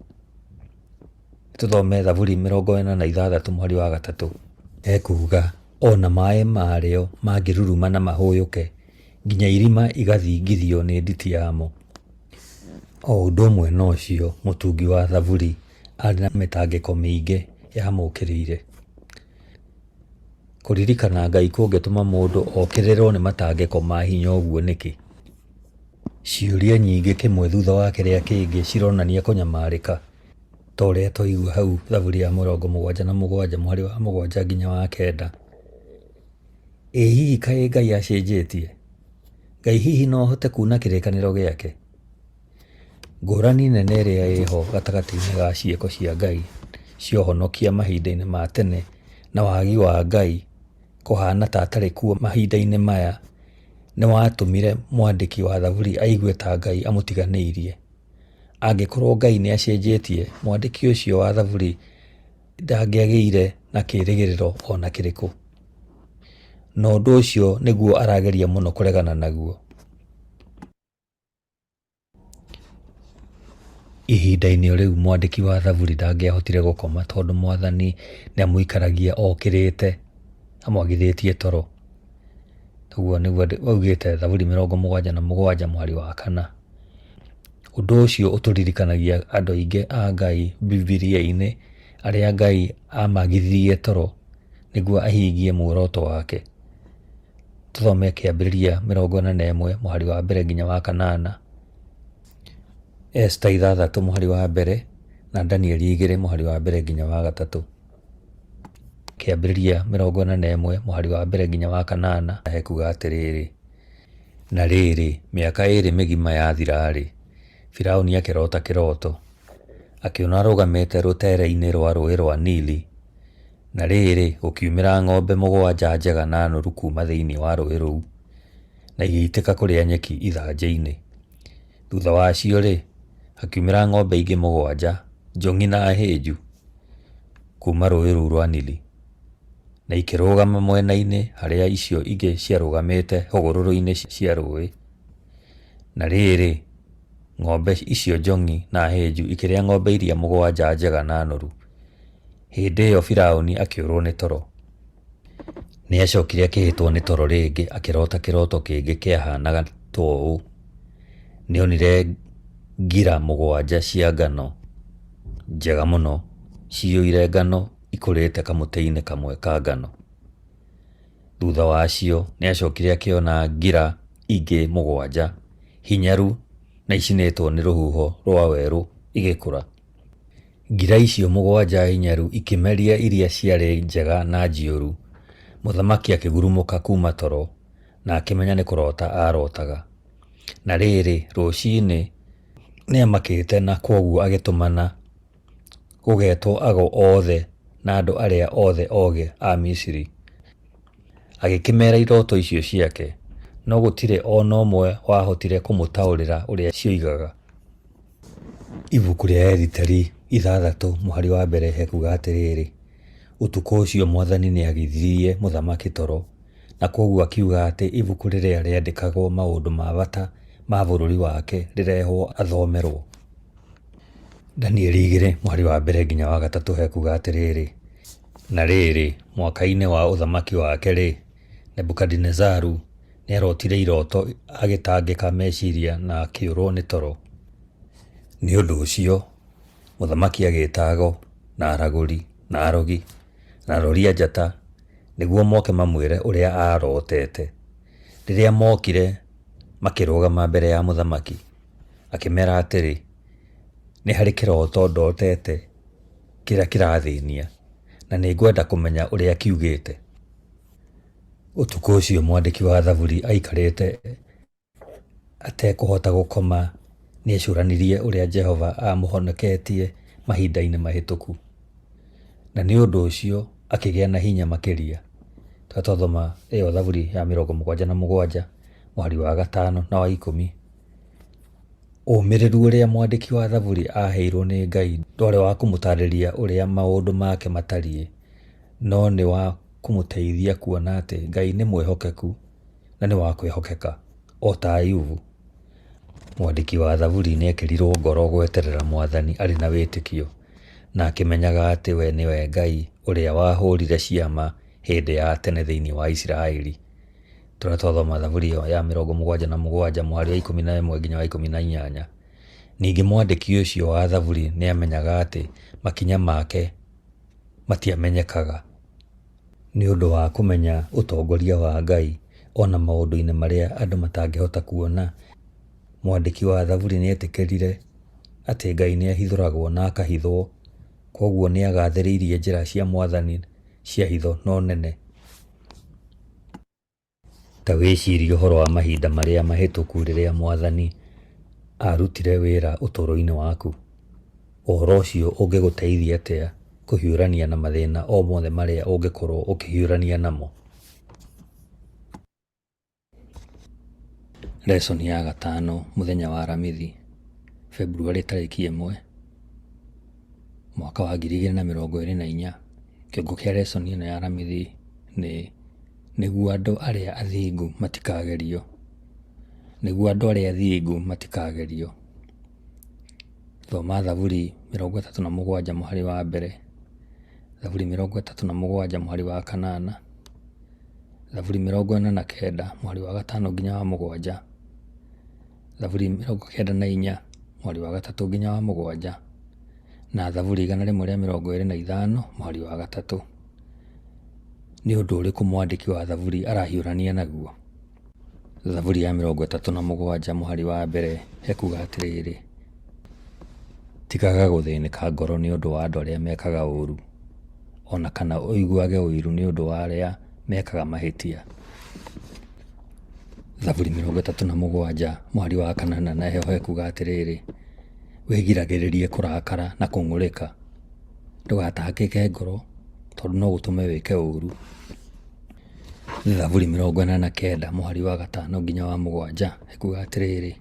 Tũthome Thaburi 46 mũhari wa gatatũ. Ekuuga, o na maĩ marĩo mangĩruruma na mahũyũke, nginya irima igathingithio nĩ nditi yamo. O ũndũ ũmwe na ũcio, mũtungi wa Thaburi aarĩ na mĩtangĩko mĩingĩ yamũkĩrĩire. Kũririkana Ngai kũngĩtũma mũndũ okĩrĩrũo nĩ matangĩko ma hinya ũguo nĩkĩ? Ciũria nyingĩ kĩmwe thutha wa kĩrĩa kĩngĩ cironania kũnyamarĩka, ta ũrĩa twaigua hau Thaburi ya 77 mũhari wa 7 nginya wa 9. Ĩ hihi kaĩ Ngai acenjetie? Ngai hihi no ahote kuuna kĩrĩkanĩro gĩake? Ngũrani nene ĩrĩa ĩho gatagatĩ-inĩ ga ciĩko cia Ngai cia ũhonokia mahinda-inĩ ma tene na wagi wa Ngai kũhaana ta atarĩ kuo mahinda-inĩ maya nĩ watũmire mwandĩki wa Thaburi aigue ta Ngai amũtiganĩirie. Angĩkorũo Ngai nĩ acenjetie, mwandĩki ũcio wa Thaburi ndangĩagĩire na kĩĩrĩgĩrĩro o na kĩrĩkũ. Na ũndũ ũcio nĩguo arageria mũno kũregana naguo. Ihinda-inĩ o rĩu mwandĩki wa Thaburi ndangĩahotire gũkoma tondũ Mwathani nĩamũikaragia okĩrĩte amwagithĩtie toro. Ũguo nĩguo augĩte Thaburi 77 mũhari wa kana. Ũndũ ũcio ũtũririkanagia andũ aingĩ a Ngai Bibilia-inĩ arĩa Ngai amagithirie toro nĩguo ahingie muoroto wake. Tũthome Kĩambĩrĩria 41 mũhari wa mbere nginya wa kanana, Esita 6 mũhari wa mbere na Danieli 2 mũhari wa mbere nginya wa gatatũ. Kĩambĩrĩria 41 mũhari wa mbere nginya wa kanana hekuga atĩrĩrĩ, Na rĩrĩ, mĩaka ĩĩrĩ mĩgima yathira-rĩ, Firauni akĩrota kĩroto. Akĩona arũgamĩte rũteere-inĩ rwa rũũĩ rwa Nili, na rĩrĩ, gũkiumĩra ng'ombe mũgwanja njega na noru kuuma thĩinĩ wa rũũĩ rũu, na igĩitĩka kũrĩa nyeki ithanjĩ-inĩ. Thutha wacio-rĩ, hakiumĩra ng'ombe ingĩ mũgwanja, njong'i na hĩnju, kuuma rũũĩ rũu rwa Nili, na ikĩrũgama mwena-inĩ harĩa icio ingĩ ciarũgamĩte hũgũrũrũ-inĩ cia rũũĩ. Na rĩrĩ, ng'ombe icio njong'i na hĩnju ikĩrĩa ng'ombe iria mũgwanja njega na noru. Hĩndĩ ĩyo Firaũni akĩũrwo nĩ toro. Nĩacokire akĩhĩtwo nĩ toro rĩngĩ akĩrota kĩroto kĩngĩ kĩahaanaga ta ũũ: Nĩonire ngira mũgwanja cia ngano njega mũno, ciyũire ngano ikũrĩte kamũtĩ-inĩ kamwe ka ngano. Thutha wacio nĩacokire akĩona ngira ingĩ mũgwanja, hinyaru na icinĩtwo nĩ rũhuho rwa werũ igĩkũra. Ngira icio mũgwanja hinyaru ikĩmeria iria ciarĩ njega na njiyũru. Mũthamaki akĩgurumũka kuuma toro na akĩmenya nĩ kũrota aarotaga. Na rĩrĩ, rũcinĩ nĩamakĩte na kwoguo agĩtũmana gũgetwo ago othe na andũ arĩa othe ogĩ a Misiri. Agĩkĩmeera iroto icio ciake, no gũtirĩ o na ũmwe wahotire kũmũtaũrĩra ũrĩa cioigaga. Ibuku rĩa Esiteri ithathatũ mũhari wa mbere hekuga atĩrĩrĩ, Ũtukũ ũcio mwathani nĩagithirie mũthamaki toro, na kwoguo akiuga atĩ ibuku rĩrĩa rĩandĩkagwo maũndũ ma bata ma bũrũri wake rĩrehwo athomerwo. Danieli igĩrĩ mũhari wa mbere nginya wa gatatũ hekuga atĩrĩrĩ, Na rĩrĩ, mwaka-inĩ wa ũthamaki wake-rĩ, Nebukadinezaru nĩarotire iroto agĩtangĩka meciria na akĩũrwo nĩ toro. Nĩ ũndũ ũcio mũthamaki agĩĩta ago, na aragũri, na arogi, na arori a njata, nĩguo moke mamwĩre ũrĩa aarotete. Rĩrĩa mookire makĩrũgama mbere ya mũthamaki, akĩmeera atĩrĩ, Nĩ harĩ kĩroto ndotete kĩrĩa kĩrathĩnia, na nĩngwenda kũmenya ũrĩa kiugĩte. Ũtukũ ũcio mwandĩki wa Thaburi aikarĩte atekũhota gũkoma nĩ eecũranirie ũrĩa Jehova aamũhonoketie mahinda-inĩ mahĩtũku, na nĩ ũndũ ũcio akĩgĩa na hinya makĩria. Tũrĩa twathoma ĩyo Thaburi ya 77 mũhari wa gatano na wa 10. Ũmĩrĩru ũrĩa mwandĩki wa Thaburi aaheirũo nĩ Ngai ndwarĩ wa kũmũtaarĩria ũrĩa maũndũ make matariĩ, no nĩ wa kũmũteithia kuona atĩ Ngai nĩ mwĩhokeku na nĩ wa kwĩhokeka, o ta Ayubu. Mwandĩki wa Thaburi nĩ eekĩrirũo ngoro gweterera Mwathani arĩ na wĩtĩkio, na akĩmenyaga atĩ we nĩwe Ngai ũrĩa wahũũrire ciama hĩndĩ ya tene thĩinĩ wa Isiraeli. Tũrĩa twathoma Thaburi ĩyo ya 77 mũhari wa 11 nginya wa 18. Ningĩ mwandĩki ũcio wa Thaburi nĩ aamenyaga atĩ makinya make matiamenyekaga. Nĩ ũndũ wa kũmenya ũtongoria wa Ngai o na maũndũ-inĩ marĩa andũ matangĩhota kuona, mwandĩki wa Thaburi nĩ eetĩkĩrire atĩ Ngai nĩ ahithũragwo na akahithwo, kwoguo nĩ aagathĩrĩirie njĩra cia Mwathani cia hitho no nene. Ta wĩcirie ũhoro wa mahinda marĩa mahĩtũku rĩrĩa Mwathani aarutire wĩra ũtũũro-inĩ waku. Ũhoro ũcio ũngĩgũteithia atĩa kũhiũrania na mathĩna o mothe marĩa ũngĩkorũo ũkĩhiũrania namo? Lesson ya gatano mũthenya wa Aramithi, Februarĩ tarĩki 1, mwaka wa 2024. Kĩongo kĩa lesson ĩno ya Aramithi nĩ nĩguo andũ arĩa athingu matikagerio. Nĩguo andũ arĩa athingu matikagerio. Thoma Thaburi 37 mũhari wa mbere, Thaburi 37 mũhari wa kanana, Thaburi 49 mũhari wa gatano nginya wa mũgwanja, Thaburi 94 mũhari wa gatatũ nginya wa mũgwanja, na Thaburi 125 mũhari wa gatatũ. Nĩ ũndũ ũrĩkũ mwandĩki wa Thaburi arahiũrania naguo? Thaburi ya 37 mũhari wa mbere ekuga atĩrĩrĩ, Tigaga gũthĩnĩka ngoro nĩ ũndũ wa andũ arĩa mekaga ũũru, o na kana ũiguage ũiru nĩ ũndũ wa arĩa mekaga mahĩtia. Thaburi 37 mũhari wa kanana nayo ekuga atĩrĩrĩ, Wĩgiragĩrĩrie kũrakara na kũng'ũrĩka. Ndũgatangĩke ngoro tondũ no gũtũme wĩke ũũru. Thaburi 49 mũhari wa 5 nginya wa 7 ĩkuga atĩrĩrĩ,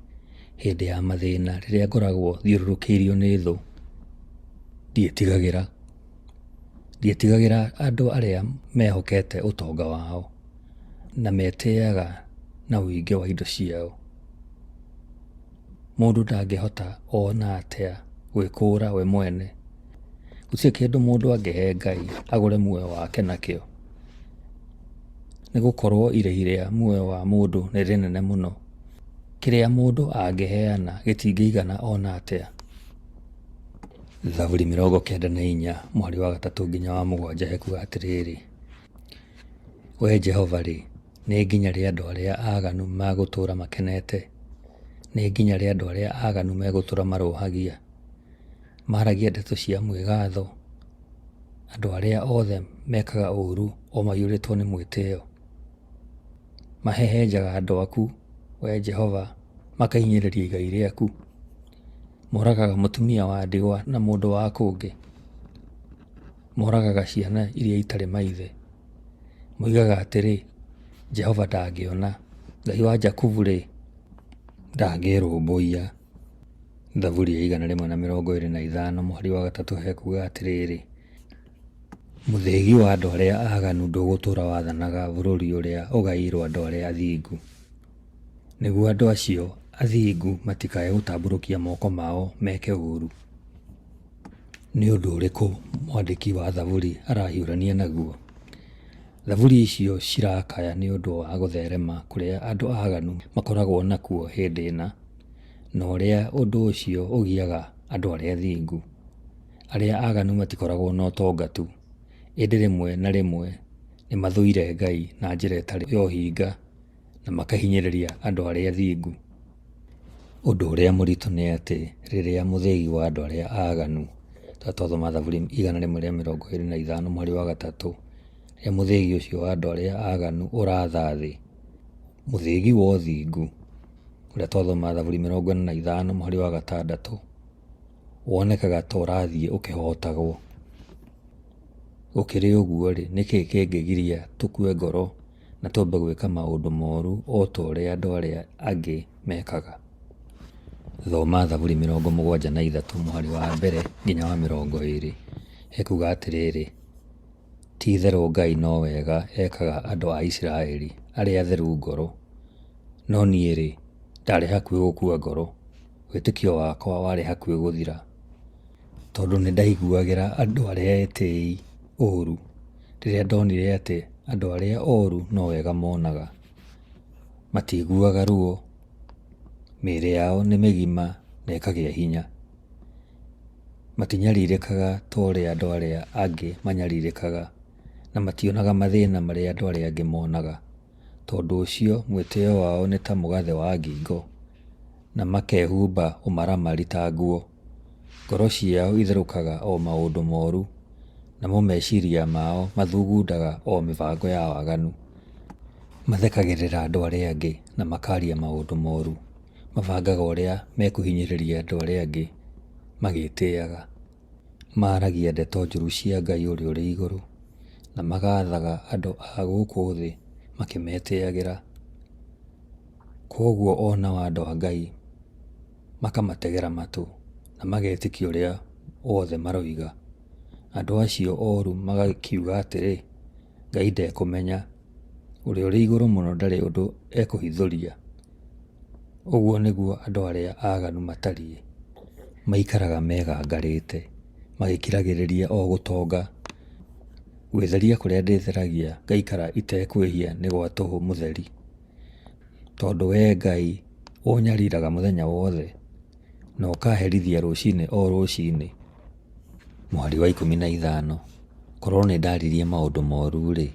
hĩndĩ ya mathĩna rĩrĩa ngoragwo thiũrũrũkĩirio nĩ thũ, ndiĩtigagĩra. Ndiĩtigagĩra andũ arĩa mehokete ũtonga wao, na metĩĩaga na ũingĩ wa indo ciao. Mũndũ ndangĩhota o na atĩa gwĩkũũra we mwene. Gũtirĩ kĩndũ mũndũ angĩhe Ngai agũre muoyo wake nakĩo. Nĩ gũkorũo irĩhi rĩa muoyo wa mũndũ nĩ rĩnene mũno, kĩrĩa mũndũ angĩheana gĩtingĩigana o na atĩa. Thaburi 94 mũhari wa 3 nginya wa 7 hekuga atĩrĩrĩ, Wee Jehova-rĩ, nĩ nginya rĩ andũ arĩa aaganu magũtũũra makenete? Nĩ nginya rĩ andũ arĩa aaganu megũtũũra marũũhagia? Maaragia ndeto cia mwĩgaatho, andũ arĩa othe mekaga ũũru o maiyũrĩtwo nĩ mwĩtĩĩo. Mahehenjaga andũ aku, Wee Jehova, makahinyĩrĩria igai rĩaku. Moragaga mũtumia wa ndigwa na mũndũ wa kũngĩ. Moragaga ciana iria itarĩ maithe. Moigaga atĩrĩ, Jehova ndangĩona, Ngai wa Jakubu-rĩ, ndangĩĩrũmbũiya. Thaburi ya 125 mũhari wa 3 hekuga atĩrĩrĩ, Mũthĩgi wa andũ arĩa aaganu ndũgũtũũra wathanaga bũrũri ũrĩa ũgaĩirwo andũ arĩa athingu, nĩguo andũ acio athingu matikae gũtambũrũkia moko mao meke ũũru. Nĩ ũndũ ũrĩkũ mwandĩki wa Thaburi arahiũrania naguo? Thaburi icio cirakaya nĩ ũndũ wa gũtherema kũrĩa andũ aganu makoragwo nakuo hĩndĩ ĩna, na ũrĩa ũndũ ũcio ũgiaga andũ arĩa athingu. Arĩa aganu matikoragwo na ũtonga tu, ĩndĩ rĩmwe na rĩmwe nĩ mathũire Ngai na njĩra ĩtarĩ ya ũhinga na makahinyĩrĩria andũ arĩa athingu. Ũndũ ũrĩa mũritũ nĩ atĩ rĩrĩa mũthĩgi wa andũ arĩa aaganu, ta twathoma Thaburi 125 mũhari wa 3, rĩrĩa mũthĩgi ũcio wa andũ arĩa aaganu ũratha thĩ, mũthĩgi wa ũthingu, ũrĩa twathoma Thaburi 45 mũhari wa 6, wonekaga ta ũrathiĩ ũkĩhootagwo. Gũkĩrĩ ũguo-rĩ, nĩ kĩĩ kĩngĩgiria tũkue ngoro na twambe gwĩka maũndũ moru o ta ũrĩa andũ arĩa angĩ mekaga? Thoma Thaburi 73 mũhari wa 1 nginya wa 20. Ekuuga atĩrĩrĩ, Ti-itherũ Ngai no wega ekaga andũ a Isiraeli arĩa atheru ngoro, no niĩ-rĩ, ndarĩ hakuhĩ gũkua ngoro, wĩtĩkio wakwa warĩ hakuhĩ gũthira. Tondũ nĩndaiguagĩra andũ arĩa etĩĩi ũũru, rĩrĩa ndonire atĩ andũ arĩa ooru no wega moonaga. Matiiguaga ruo, mĩĩrĩ yao nĩ mĩgima na ĩkagĩa hinya. Matinyarirĩkaga ta ũrĩa andũ arĩa angĩ manyarirĩkaga, na mationaga mathĩna marĩa andũ arĩa angĩ monaga. Tondũ ũcio mwĩtĩĩo wao nĩ ta mũgathĩ wa ngingo, na makehumba ũmaramari ta nguo. Ngoro ciao itherũkaga o maũndũ moru, namo meciria mao mathugundaga o mĩbango ya waganu. Mathekagĩrĩra andũ arĩa angĩ na makaria maũndũ moru, mabangaga ũrĩa mekũhinyĩrĩria andũ arĩa angĩ magĩĩtĩĩaga. Maaragia ndeto njũru cia Ngai ũrĩa ũrĩ igũrũ, na magaathaga andũ a gũkũ thĩ makĩmetĩĩagĩra. Kwoguo o nao andũ a Ngai makamategera matũ na magetĩkia ũrĩa wothe maroiga. Andũ acio oru magakiuga atĩrĩ, Ngai ndekũmenya, Ũrĩa ũrĩ Igũrũ Mũno ndarĩ ũndũ ekũhithũria. Ũguo nĩguo andũ arĩa aaganu matariĩ, maikaraga megangarĩte, magĩkiragĩrĩria o gũtonga. Gwĩtheria kũrĩa ndĩtheragia ngaikara itekwĩhia nĩ gwa tũhũ mũtheri. Tondũ wee Ngai ũnyariraga mũthenya wothe, na ũkaherithia rũcinĩ o rũcinĩ. Mũhari wa 15, Korũo nĩ ndaririe maũndũ moru-rĩ,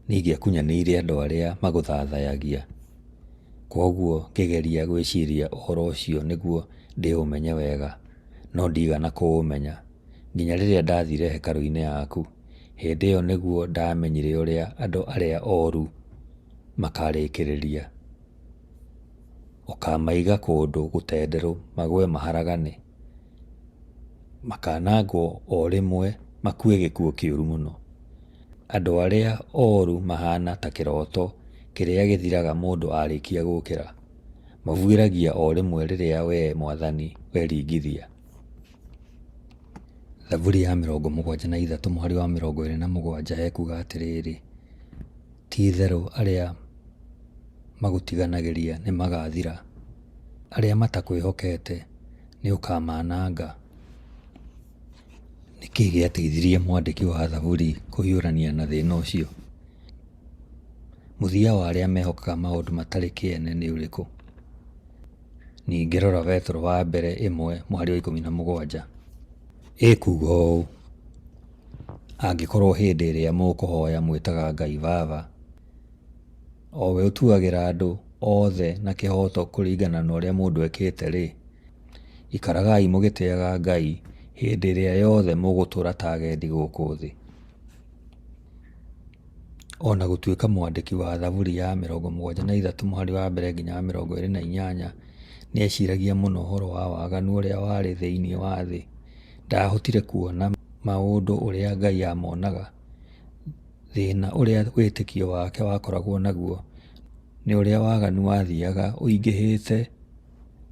nĩ ingĩakunyanĩire andũ arĩa magũthathayagia. Kwoguo ngĩgeria gwĩciria ũhoro ũcio nĩguo ndĩũmenye wega, no ndiigana kũũmenya, nginya rĩrĩa ndaathiire hekarũ-inĩ yaku. Hĩndĩ ĩyo nĩguo ndaamenyire ũrĩa andũ arĩa oru makaarĩkĩrĩria. Ũkaamaiga kũndũ gũtenderũ magũe maharagane. Makaanangwo o rĩmwe, makue gĩkuũ kĩũru mũno. Andũ arĩa oru mahaana ta kĩroto kĩrĩa gĩthiraga mũndũ arĩkia gũũkĩra. Mabuĩragia o rĩmwe rĩrĩa wee Mwathani weringithia. Thaburi ya 73 mũhari wa 27 hekuuga atĩrĩrĩ, ti-itherũ arĩa magũtiganagĩria nĩmagathira, arĩa matakwĩhokete nĩũkamananga. Nĩ kĩĩ gĩateithirie mwandĩki wa Thaburi kũhiũrania na thĩna ũcio? Mũthia wa arĩa mehokaga maũndũ matarĩ kĩene nĩ ũrĩkũ? Ningĩ rora Petero wa mbere ĩmwe mũhari wa 17. Ĩkuuga ũũ, Angĩkorũo hĩndĩ ĩrĩa mũkũhoya mwĩtaga Ngai Baba, o we ũtuagĩra andũ othe na kĩhooto kũringana na ũrĩa mũndũ ekĩte-rĩ, ikaragai mũgĩtĩaga Ngai hĩndĩ ĩrĩa yothe mũgũtũũra ta agendi gũkũ thĩ. O na gũtuĩka mwandĩki wa Thaburi ya 73 mũhari wa mbere nginya wa 28 nĩ eeciragia mũno ũhoro wa waganu ũrĩa warĩ thĩinĩ wa thĩ, ndaahotire kuona maũndũ ũrĩa Ngai aamonaga. Thĩna ũrĩa wĩtĩkio wake wakoragwo naguo nĩ ũrĩa waganu wathiaga ũingĩhĩte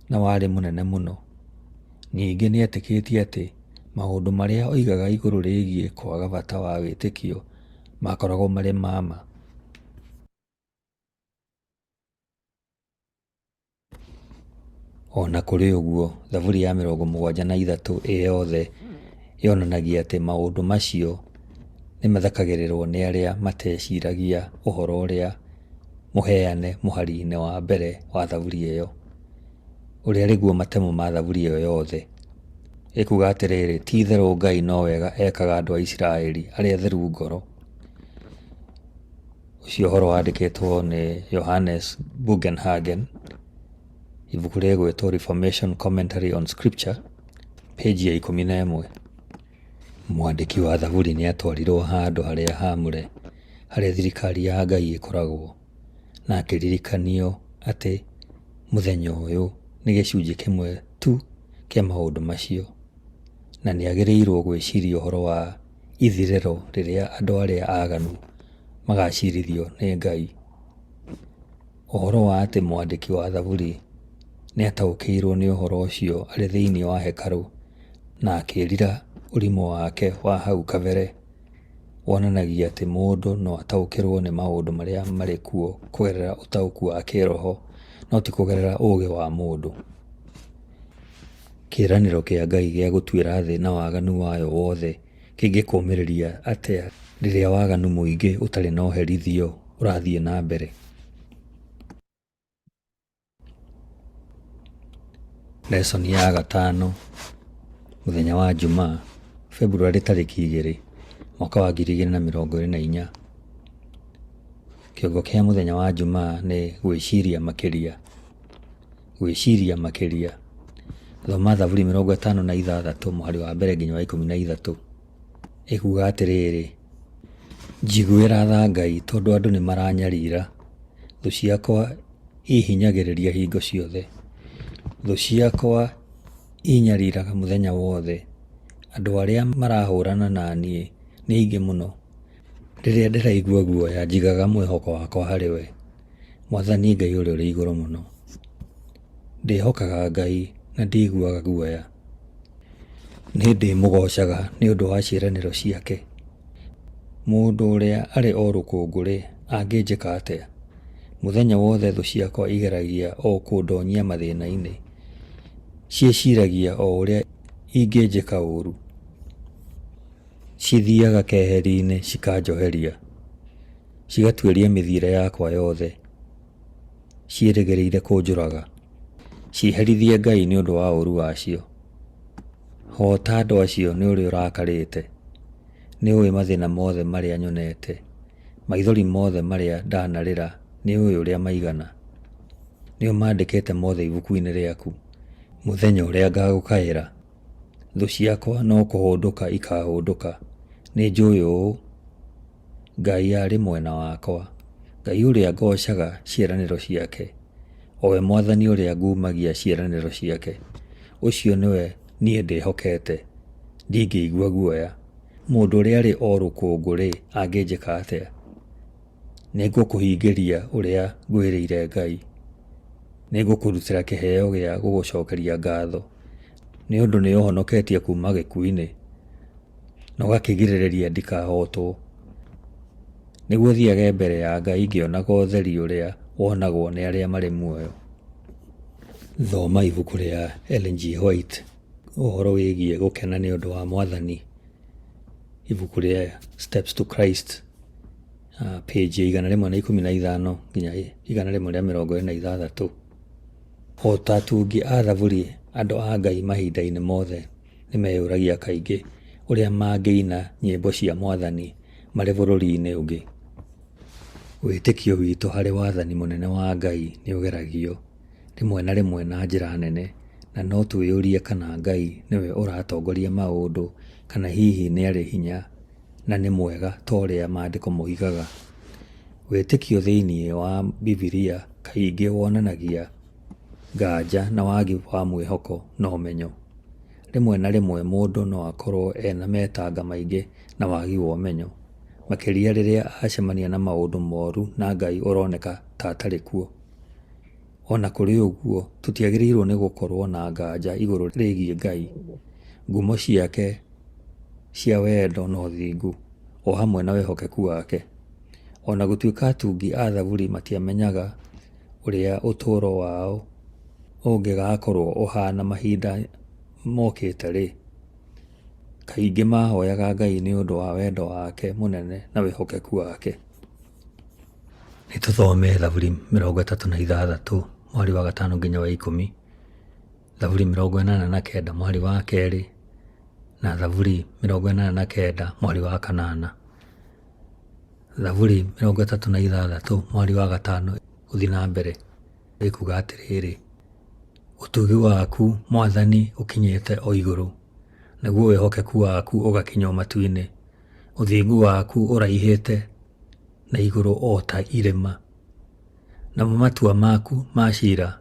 na warĩ mũnene mũno. Ningĩ nĩ eetĩkĩtie atĩ maũndũ marĩa oigaga igũrũ rĩgiĩ kwaga bata wa wĩtĩkio maakoragwo marĩ ma ma. O na kũrĩ ũguo, Thaburi ya 73 ĩ yothe yonanagia atĩ maũndũ macio nĩ mathekagĩrĩrũo nĩ arĩa mateciragia ũhoro ũrĩa mũheane mũhari-inĩ wa mbere wa Thaburi ĩyo, ũrĩa arĩ guo matemo ma Thaburi ĩyo yothe. Ĩkuuga atĩrĩrĩ, ti-itherũ Ngai no wega ekaga andũ a Isiraeli arĩa atheru ngoro. Ũcio ũhoro wandĩkĩtwo nĩ Johannes Bugenhagen, ibuku rĩgwĩtwo Reformation Commentary on Scripture, page ya 11. Mwandĩki wa Thaburi nĩ atwarirwo handũ harĩa haamũre harĩa thirikari ya Ngai ĩkoragwo, na akĩririkanio atĩ mũthenya ũyũ nĩ gĩcunjĩ kĩmwe tu kĩa maũndũ macio, na nĩ agĩrĩirũo gwĩciria ũhoro wa ithirĩro rĩrĩa andũ arĩa aganu magacirithio nĩ Ngai. Ũhoro wa atĩ mwandĩki wa Thaburi nĩ ataũkĩirũo nĩ ũhoro ũcio arĩ thĩinĩ wa hekarũ na akĩĩrira ũrimũ wake wa hau kabere wonanagia atĩ mũndũ no ataũkĩrũo nĩ maũndũ marĩa marĩ kuo kũgerera ũtaũku wa kĩĩroho, no ti kũgerera ũũgĩ wa mũndũ. Kĩĩranĩro kĩa Ngai gĩa gũtuĩra thĩ na waganu wayo wothe kĩngĩkũũmĩrĩria atĩa rĩrĩa waganu mũingĩ ũtarĩ na ũherithio ũrathiĩ na mbere? Lesson ya gatano, mũthenya wa Jumaa, Februarĩ tarĩki 2, mwaka wa 2024. Kĩongo kĩa mũthenya wa Jumaa nĩ gwĩciria makĩria. Gwĩciria makĩria. Thoma Thaburi 56 mũhari wa mbere nginya wa 13. Ĩkuga atĩrĩrĩ, njiguĩra tha Ngai tondũ andũ nĩ maranyarira, thũ ciakwa ihinyagĩrĩria hingo ciothe. Thũ ciakwa inyariraga mũthenya wothe, andũ arĩa marahũrana na niĩ nĩ aingĩ mũno. Rĩrĩa ndĩraigua guoya njigaga mwĩhoko wakwa harĩ we, Mwathani Ngai ũrĩa ũrĩ igũrũ mũno. Ndĩhokaga Ngai na ndiiguaga guoya. Nĩ ndĩmũgoocaga nĩ ũndũ wa ciĩranĩro ciake. Mũndũ ũrĩa arĩ o rũkũngũ-rĩ, angĩnjĩka atĩa? Mũthenya wothe thũ ciakwa igeragia o kũndonyia mathĩna-inĩ, ciĩciragia o ũrĩa ingĩnjĩka ũũru. Cithiaga keheri-inĩ cikanjoheria, cigatuĩria mĩthiĩre yakwa yothe, ciĩrĩgĩrĩire kũnjũraga. Ciherithie Ngai nĩ ũndũ wa ũũru wacio. Hoota andũ acio nĩ ũrĩa ũrakarĩte. Nĩ ũĩ mathĩna mothe marĩa nyonete, maithori mothe marĩa ndanarĩra nĩ ũĩ ũrĩa maigana. Nĩ ũmandĩkĩte mothe ibuku-inĩ rĩaku. Mũthenya ũrĩa ngagũkaĩra, thũ ciakwa no kũhũndũka ikahũndũka. Nĩ njũĩ ũũ, Ngai arĩ mwena wakwa, Ngai ũrĩa ngoocaga ciĩranĩro ciake, o we Mwathani ũrĩa ngumagia ciĩranĩro ciake, ũcio nĩwe niĩ ndĩhokete. Ndingĩigua guoya. Mũndũ ũrĩa arĩ o rũkũngũ-rĩ, angĩnjĩka atĩa? Nĩngũkũhingĩria ũrĩa ngwĩrĩire Ngai. Nĩngũkũrutĩra kĩheo gĩa gũgũcokeria ngatho, nĩ ũndũ nĩũhonoketie kuuma gĩkuũ-inĩ, na ũgakĩgirĩrĩria ndikahootwo, nĩguo thiage mbere ya Ngai ngĩonaga ũtheri ũrĩa wonagwo nĩ arĩa marĩ muoyo. Thoma ibuku rĩa Ellen G. White ũhoro wĩgiĩ gũkena nĩ ũndũ wa Mwathani, ibuku rĩa Steps to Christ, page ya 115 nginya 126. O ta atungi a thaburi, andũ a Ngai mahinda-inĩ mothe nĩ meyũragia kaingĩ ũrĩa mangĩina nyĩmbo cia Mwathani marĩ bũrũri-inĩ ũngĩ. Wĩtĩkio witũ harĩ wathani mũnene wa Ngai nĩ ũgeragio, rĩmwe na rĩmwe na njĩra nene, na no twĩyũrie kana Ngai nĩwe ũratongoria maũndũ kana hihi nĩ arĩ hinya na nĩ mwega ta ũrĩa Maandĩko moigaga. Wĩtĩkio thĩinĩ wa Bibilia kaingĩ wonanagia nganja na wagi wa mwĩhoko na ũmenyo. Rĩmwe na rĩmwe mũndũ no akorũo ena metanga maingĩ na wagi wa ũmenyo, makĩria rĩrĩa acemania na maũndũ moru na Ngai ũroneka ta atarĩ kuo. O na kũrĩ ũguo, tũtiagĩrĩirũo nĩ gũkorũo na nganja igũrũ rĩgiĩ Ngai, ngumo ciake cia wendo na ũthingu, o hamwe na wĩhokeku wake. O na gũtuĩka atungi a Thaburi matiamenyaga ũrĩa ũtũũro wao ũngĩgakorũo ũhaana mahinda mokĩte-rĩ, kaingĩ mahoyaga Ngai nĩ ũndũ wa wendo wake mũnene na wĩhokeku wake. Nĩ tũthome Thaburi 36 mweri wa 5 nginya wa 10, Thaburi 89 mweri wa 2, na Thaburi 89 mweri wa 8. Thaburi 36 mweri wa 5 gũthiĩ na mbere ĩkuga atĩrĩrĩ, Ũtugi waku, Mwathani, ũkinyĩte o igũrũ, naguo wĩhokeku waku ũgakinya o matu-inĩ. Ũthingu waku ũraihĩte na igũrũ o ta irĩma, namo matua maku ma ciira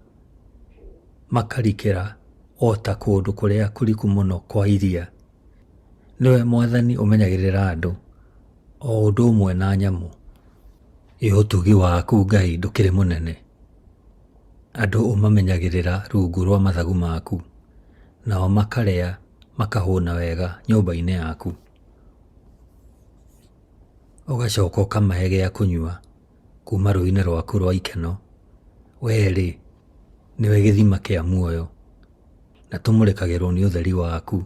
makarikĩra o ta kũndũ kũrĩa kũriku mũno kwa iria. Nĩwe Mwathani ũmenyagĩrĩra andũ, o ũndũ ũmwe na nyamũ. Ĩ ũtugi waku Ngai ndũkĩrĩ mũnene! Andũ ũmamenyagĩrĩra rungu rwa mathagu maku, nao makarĩa makahũna wega nyũmba-inĩ yaku. Ũgacoka ũkamahe gĩa kũnyua kuuma rũũĩ-inĩ rwaku rwa ikeno. Wee-rĩ, nĩwe gĩthima kĩa muoyo, na tũmũrĩkagĩrũo nĩ ũtheri waku.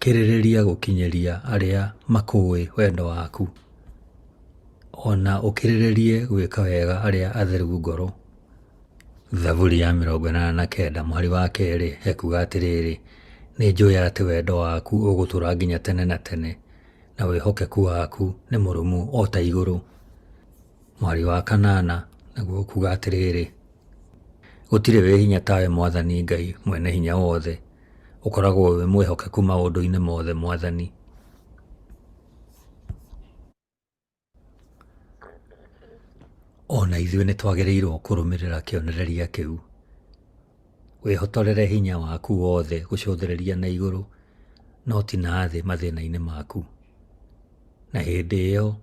Kĩrĩrĩria gũkinyĩria arĩa makũũĩ wendo waku, o na ũkĩrĩrĩrie gwĩka wega arĩa atheru ngoro. Thaburi ya 89 mũhari wa 2 ekuga atĩrĩrĩ, Nĩ njũĩ atĩ wendo waku ũgũtũũra nginya tene na tene, na wĩhokeku waku nĩ mũrũmu o ta igũrũ. Mũhari wa 8 naguo ũkuga atĩrĩrĩ, Gũtirĩ wĩ hinya tawe Mwathani Ngai Mwene-Hinya-Wothe, ũkoragwo wĩ mwĩhokeku maũndũ-inĩ mothe Mwathani. O na ithuĩ nĩ twagĩrĩirũo kũrũmĩrĩra kĩonereria kĩu. Wĩhotorere hinya waku wothe gũcũthĩrĩria na igũrũ no ti na thĩ mathĩna-inĩ maku. Na hĩndĩ ĩyo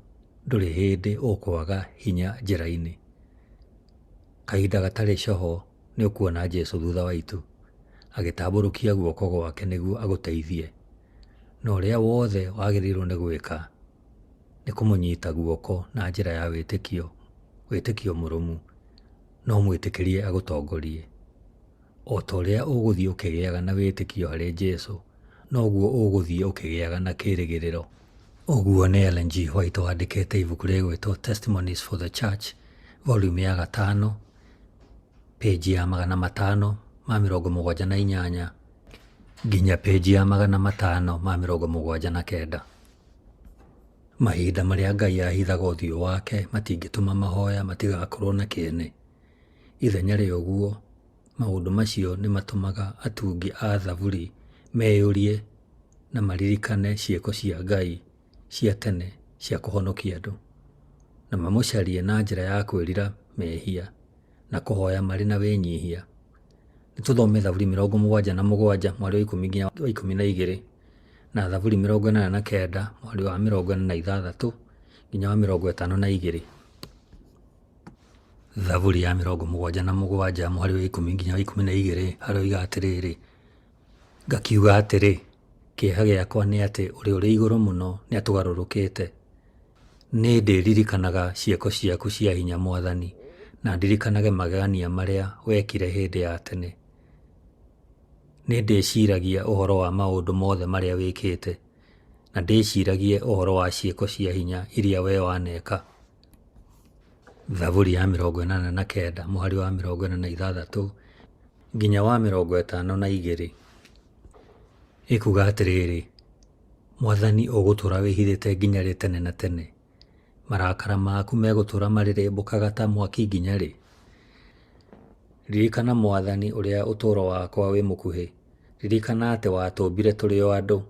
ndũrĩ hĩndĩ ũkwaga hinya njĩra-inĩ. Kahinda gatarĩ coho nĩ ũkuona Jesu thutha waitũ, agĩtambũrũkia guoko gwake nĩguo agũteithie. Na ũrĩa wothe wagĩrĩirũo nĩ gwĩka nĩ kũmũnyita guoko na njĩra ya wĩtĩkio, wĩtĩkio mũrũmu, na ũmwĩtĩkĩrie agũtongorie. O ta ũrĩa ũgũthiĩ ũkĩgĩaga na wĩtĩkio harĩ Jesu, noguo ũgũthiĩ ũkĩgĩaga na kĩĩrĩgĩrĩro. Ũguo nĩ Ellen G. White wandĩkĩte ibuku rĩgwĩtwo Testimonies for the Church, volume ya 5, page ya 578 nginya page ya 579. Mahinda marĩa Ngai ahithaga ũthiũ wake matingĩtũma mahoya matigakorũo na kĩene. Ithenya rĩa ũguo, maũndũ macio nĩ matũmaga atungi a Thaburi meyũrie na maririkane ciĩko cia Ngai cia tene cia kũhonokia andũ, na mamũcarie na njĩra ya kwĩrira mehia na kũhoya marĩ na wĩnyihia. Nĩ tũthome Thaburi 77 mweri wa 10 nginya wa 12. Na Thaburi 89 mũhari wa 46 nginya wa 52. Thaburi ya 77 mũhari wa 10 nginya wa 12 haroiga atĩrĩrĩ, Ngakiuga atĩrĩ, kĩeha gĩakwa nĩ atĩ Ũrĩa ũrĩ Igũrũ Mũno nĩatũgarũrũkĩte. Nĩndĩririkanaga ciĩko ciaku cia hinya, Mwathani, na ndirikanage magegania marĩa wekire hĩndĩ ya tene. Nĩndĩciragia ũhoro wa maũndũ mothe marĩa wĩkĩte, na ndĩciragie ũhoro wa ciĩko cia hinya iria wee waneka. Thaburi ya 89 mũhari wa 46 nginya wa 52 ĩkuuga atĩrĩrĩ, Mwathani, ũgũtũũra wĩhithĩte nginya rĩ tene na tene? Marakara maku megũtũũra marĩrĩmbũkaga ta mwaki nginya rĩ? Ririkana, Mwathani, ũrĩa ũtũũro wakwa wĩ mũkuhĩ, ririkana atĩ watũmbire tũrĩ o andũ.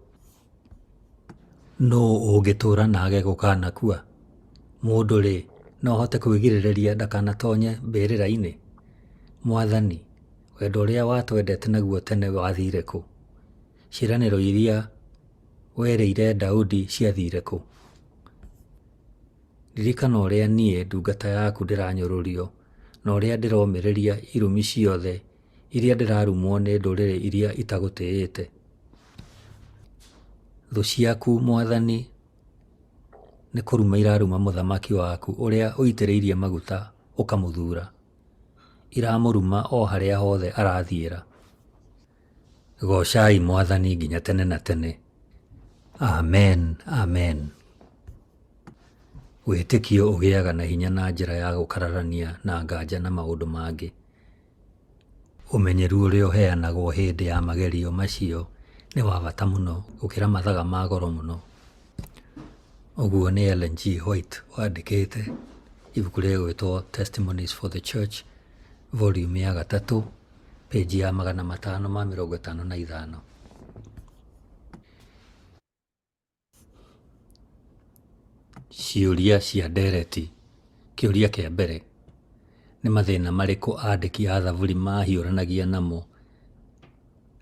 Nũũ ũngĩtũũra na age gũkanakua? Mũndũ-rĩ, no ahote kwĩgirĩrĩria ndakanatonye mbĩrĩra-inĩ? Mwathani, wendo ũrĩa watwendete naguo tene wathire kũ? Ciĩranĩro iria werĩire Daudi ciathire kũ? Ririkana ũrĩa niĩ ndungata yaku ndĩranyũrũrio, na ũrĩa ndĩromĩrĩria irumi ciothe iria ndĩrarumwo nĩ ndũrĩrĩ iria itagũtĩĩte. Thũ ciaku, Mwathani, nĩ kũruma iraruma mũthamaki waku ũrĩa ũitĩrĩirie maguta ũkamũthuura. Iramũruma o harĩa hothe arathiĩra. Goocai Mwathani nginya tene na tene. Amen, Amen. Wĩtĩkio ũgĩaga na hinya na njĩra ya gũkararania na nganja na maũndũ mangĩ. Ũmenyeru ũrĩa ũheanagwo hĩndĩ ya magerio macio nĩ wa bata mũno gũkĩra mathaga ma goro mũno. Ũguo nĩ Ellen G. White wandĩkĩte ibuku rĩgwĩtwo Testimonies for the Church, volume ya gatatũ, page ya 555. Ciũria cia ndereti Kĩũria kĩa mbere, Nĩ mathĩna marĩkũ andĩki a Thaburi maahiũranagia namo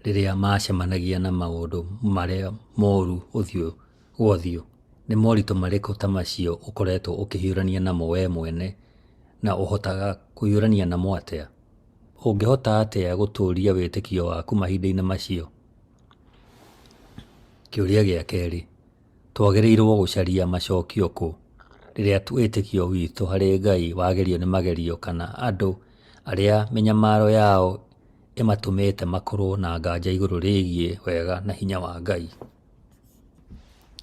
rĩrĩa maacemanagia na maũndũ marĩa moru ũthiũ kwa ũthiũ? Nĩ moritũ marĩkũ ta macio ũkoretwo ũkĩhiũrania namo wee mwene na ũhotaga kũhiũrania namo atĩa? Ũngĩhota atĩa gũtũũria wĩtĩkio waku mahinda-inĩ macio? Kĩũria gĩa kerĩ, Twagĩrĩirũo gũcaria macokio kũ rĩrĩa wĩtĩkio witũ harĩ Ngai wagerio nĩ magerio kana andũ arĩa mĩnyamaro yao ĩmatũmĩte makorũo na nganja igũrũ rĩgiĩ wega na hinya wa Ngai?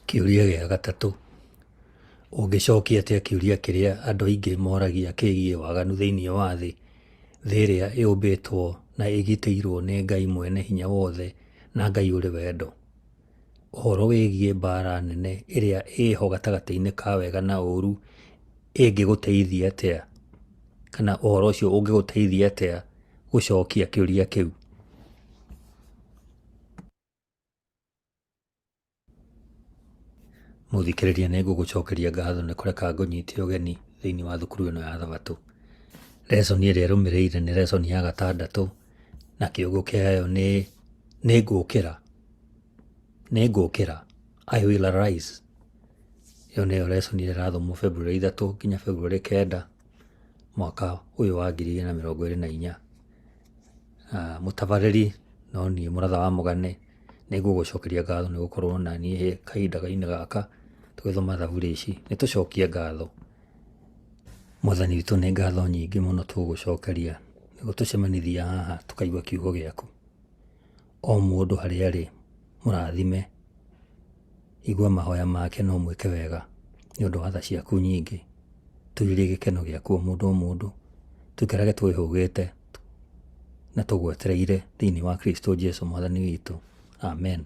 Kĩũria gĩa gatatũ, Ũngĩcokia atĩa kĩũria kĩrĩa andũ aingĩ moragia kĩgiĩ waganu thĩinĩ wa thĩ, thĩ ĩrĩa ĩũmbĩtwo na ĩgitĩirũo nĩ Ngai mwene hinya wothe na Ngai ũrĩ wendo? Ũhoro wĩgiĩ mbaara nene ĩrĩa ĩho gatagatĩ-inĩ ka wega na ũũru ĩngĩgũteithia atĩa, kana ũhoro ũcio ũngĩgũteithia atĩa gũcokia kĩũria kĩu? Mũthikĩrĩria nĩ ngũgũcokeria ngatho nĩ kũreka ngũnyite ũgeni thĩinĩ wa thukuru ĩno ya Thabatũ. Lesson ĩrĩa ĩrũmĩrĩire nĩ lesson ya gatandatũ na kĩongo kĩayo nĩ nĩngũkĩra. Nĩngũkĩra, I will arise. Ĩyo nĩyo lesson ĩrĩa ĩrathomwo February 3 nginya February 9 mwaka ũyũ wa 2024. Mũtabarĩri no niĩ Mũratha wa Mũgane. Nĩ ngũgũcokeria ngatho nĩ gũkorwo na niĩ kahinda-inĩ gaka tũgĩthoma thaburi ici. Nĩ tũcokie ngatho. Mwathani witũ nĩ ngatho nyingĩ mũno tũgũgũcokeria nĩ gũtũcemanithia haha tũkaigua kiugo gĩaku. O mũndũ harĩa arĩ mũrathime, igua mahoya make na ũmwĩke wega nĩ ũndũ wa tha ciaku nyingĩ. Tũiyũrie gĩkeno gĩaku o mũndũ o mũndũ, tũikarage twĩhũgĩte na tũgwetereire thĩinĩ wa Kristo Jesu mwathani witũ. Amen.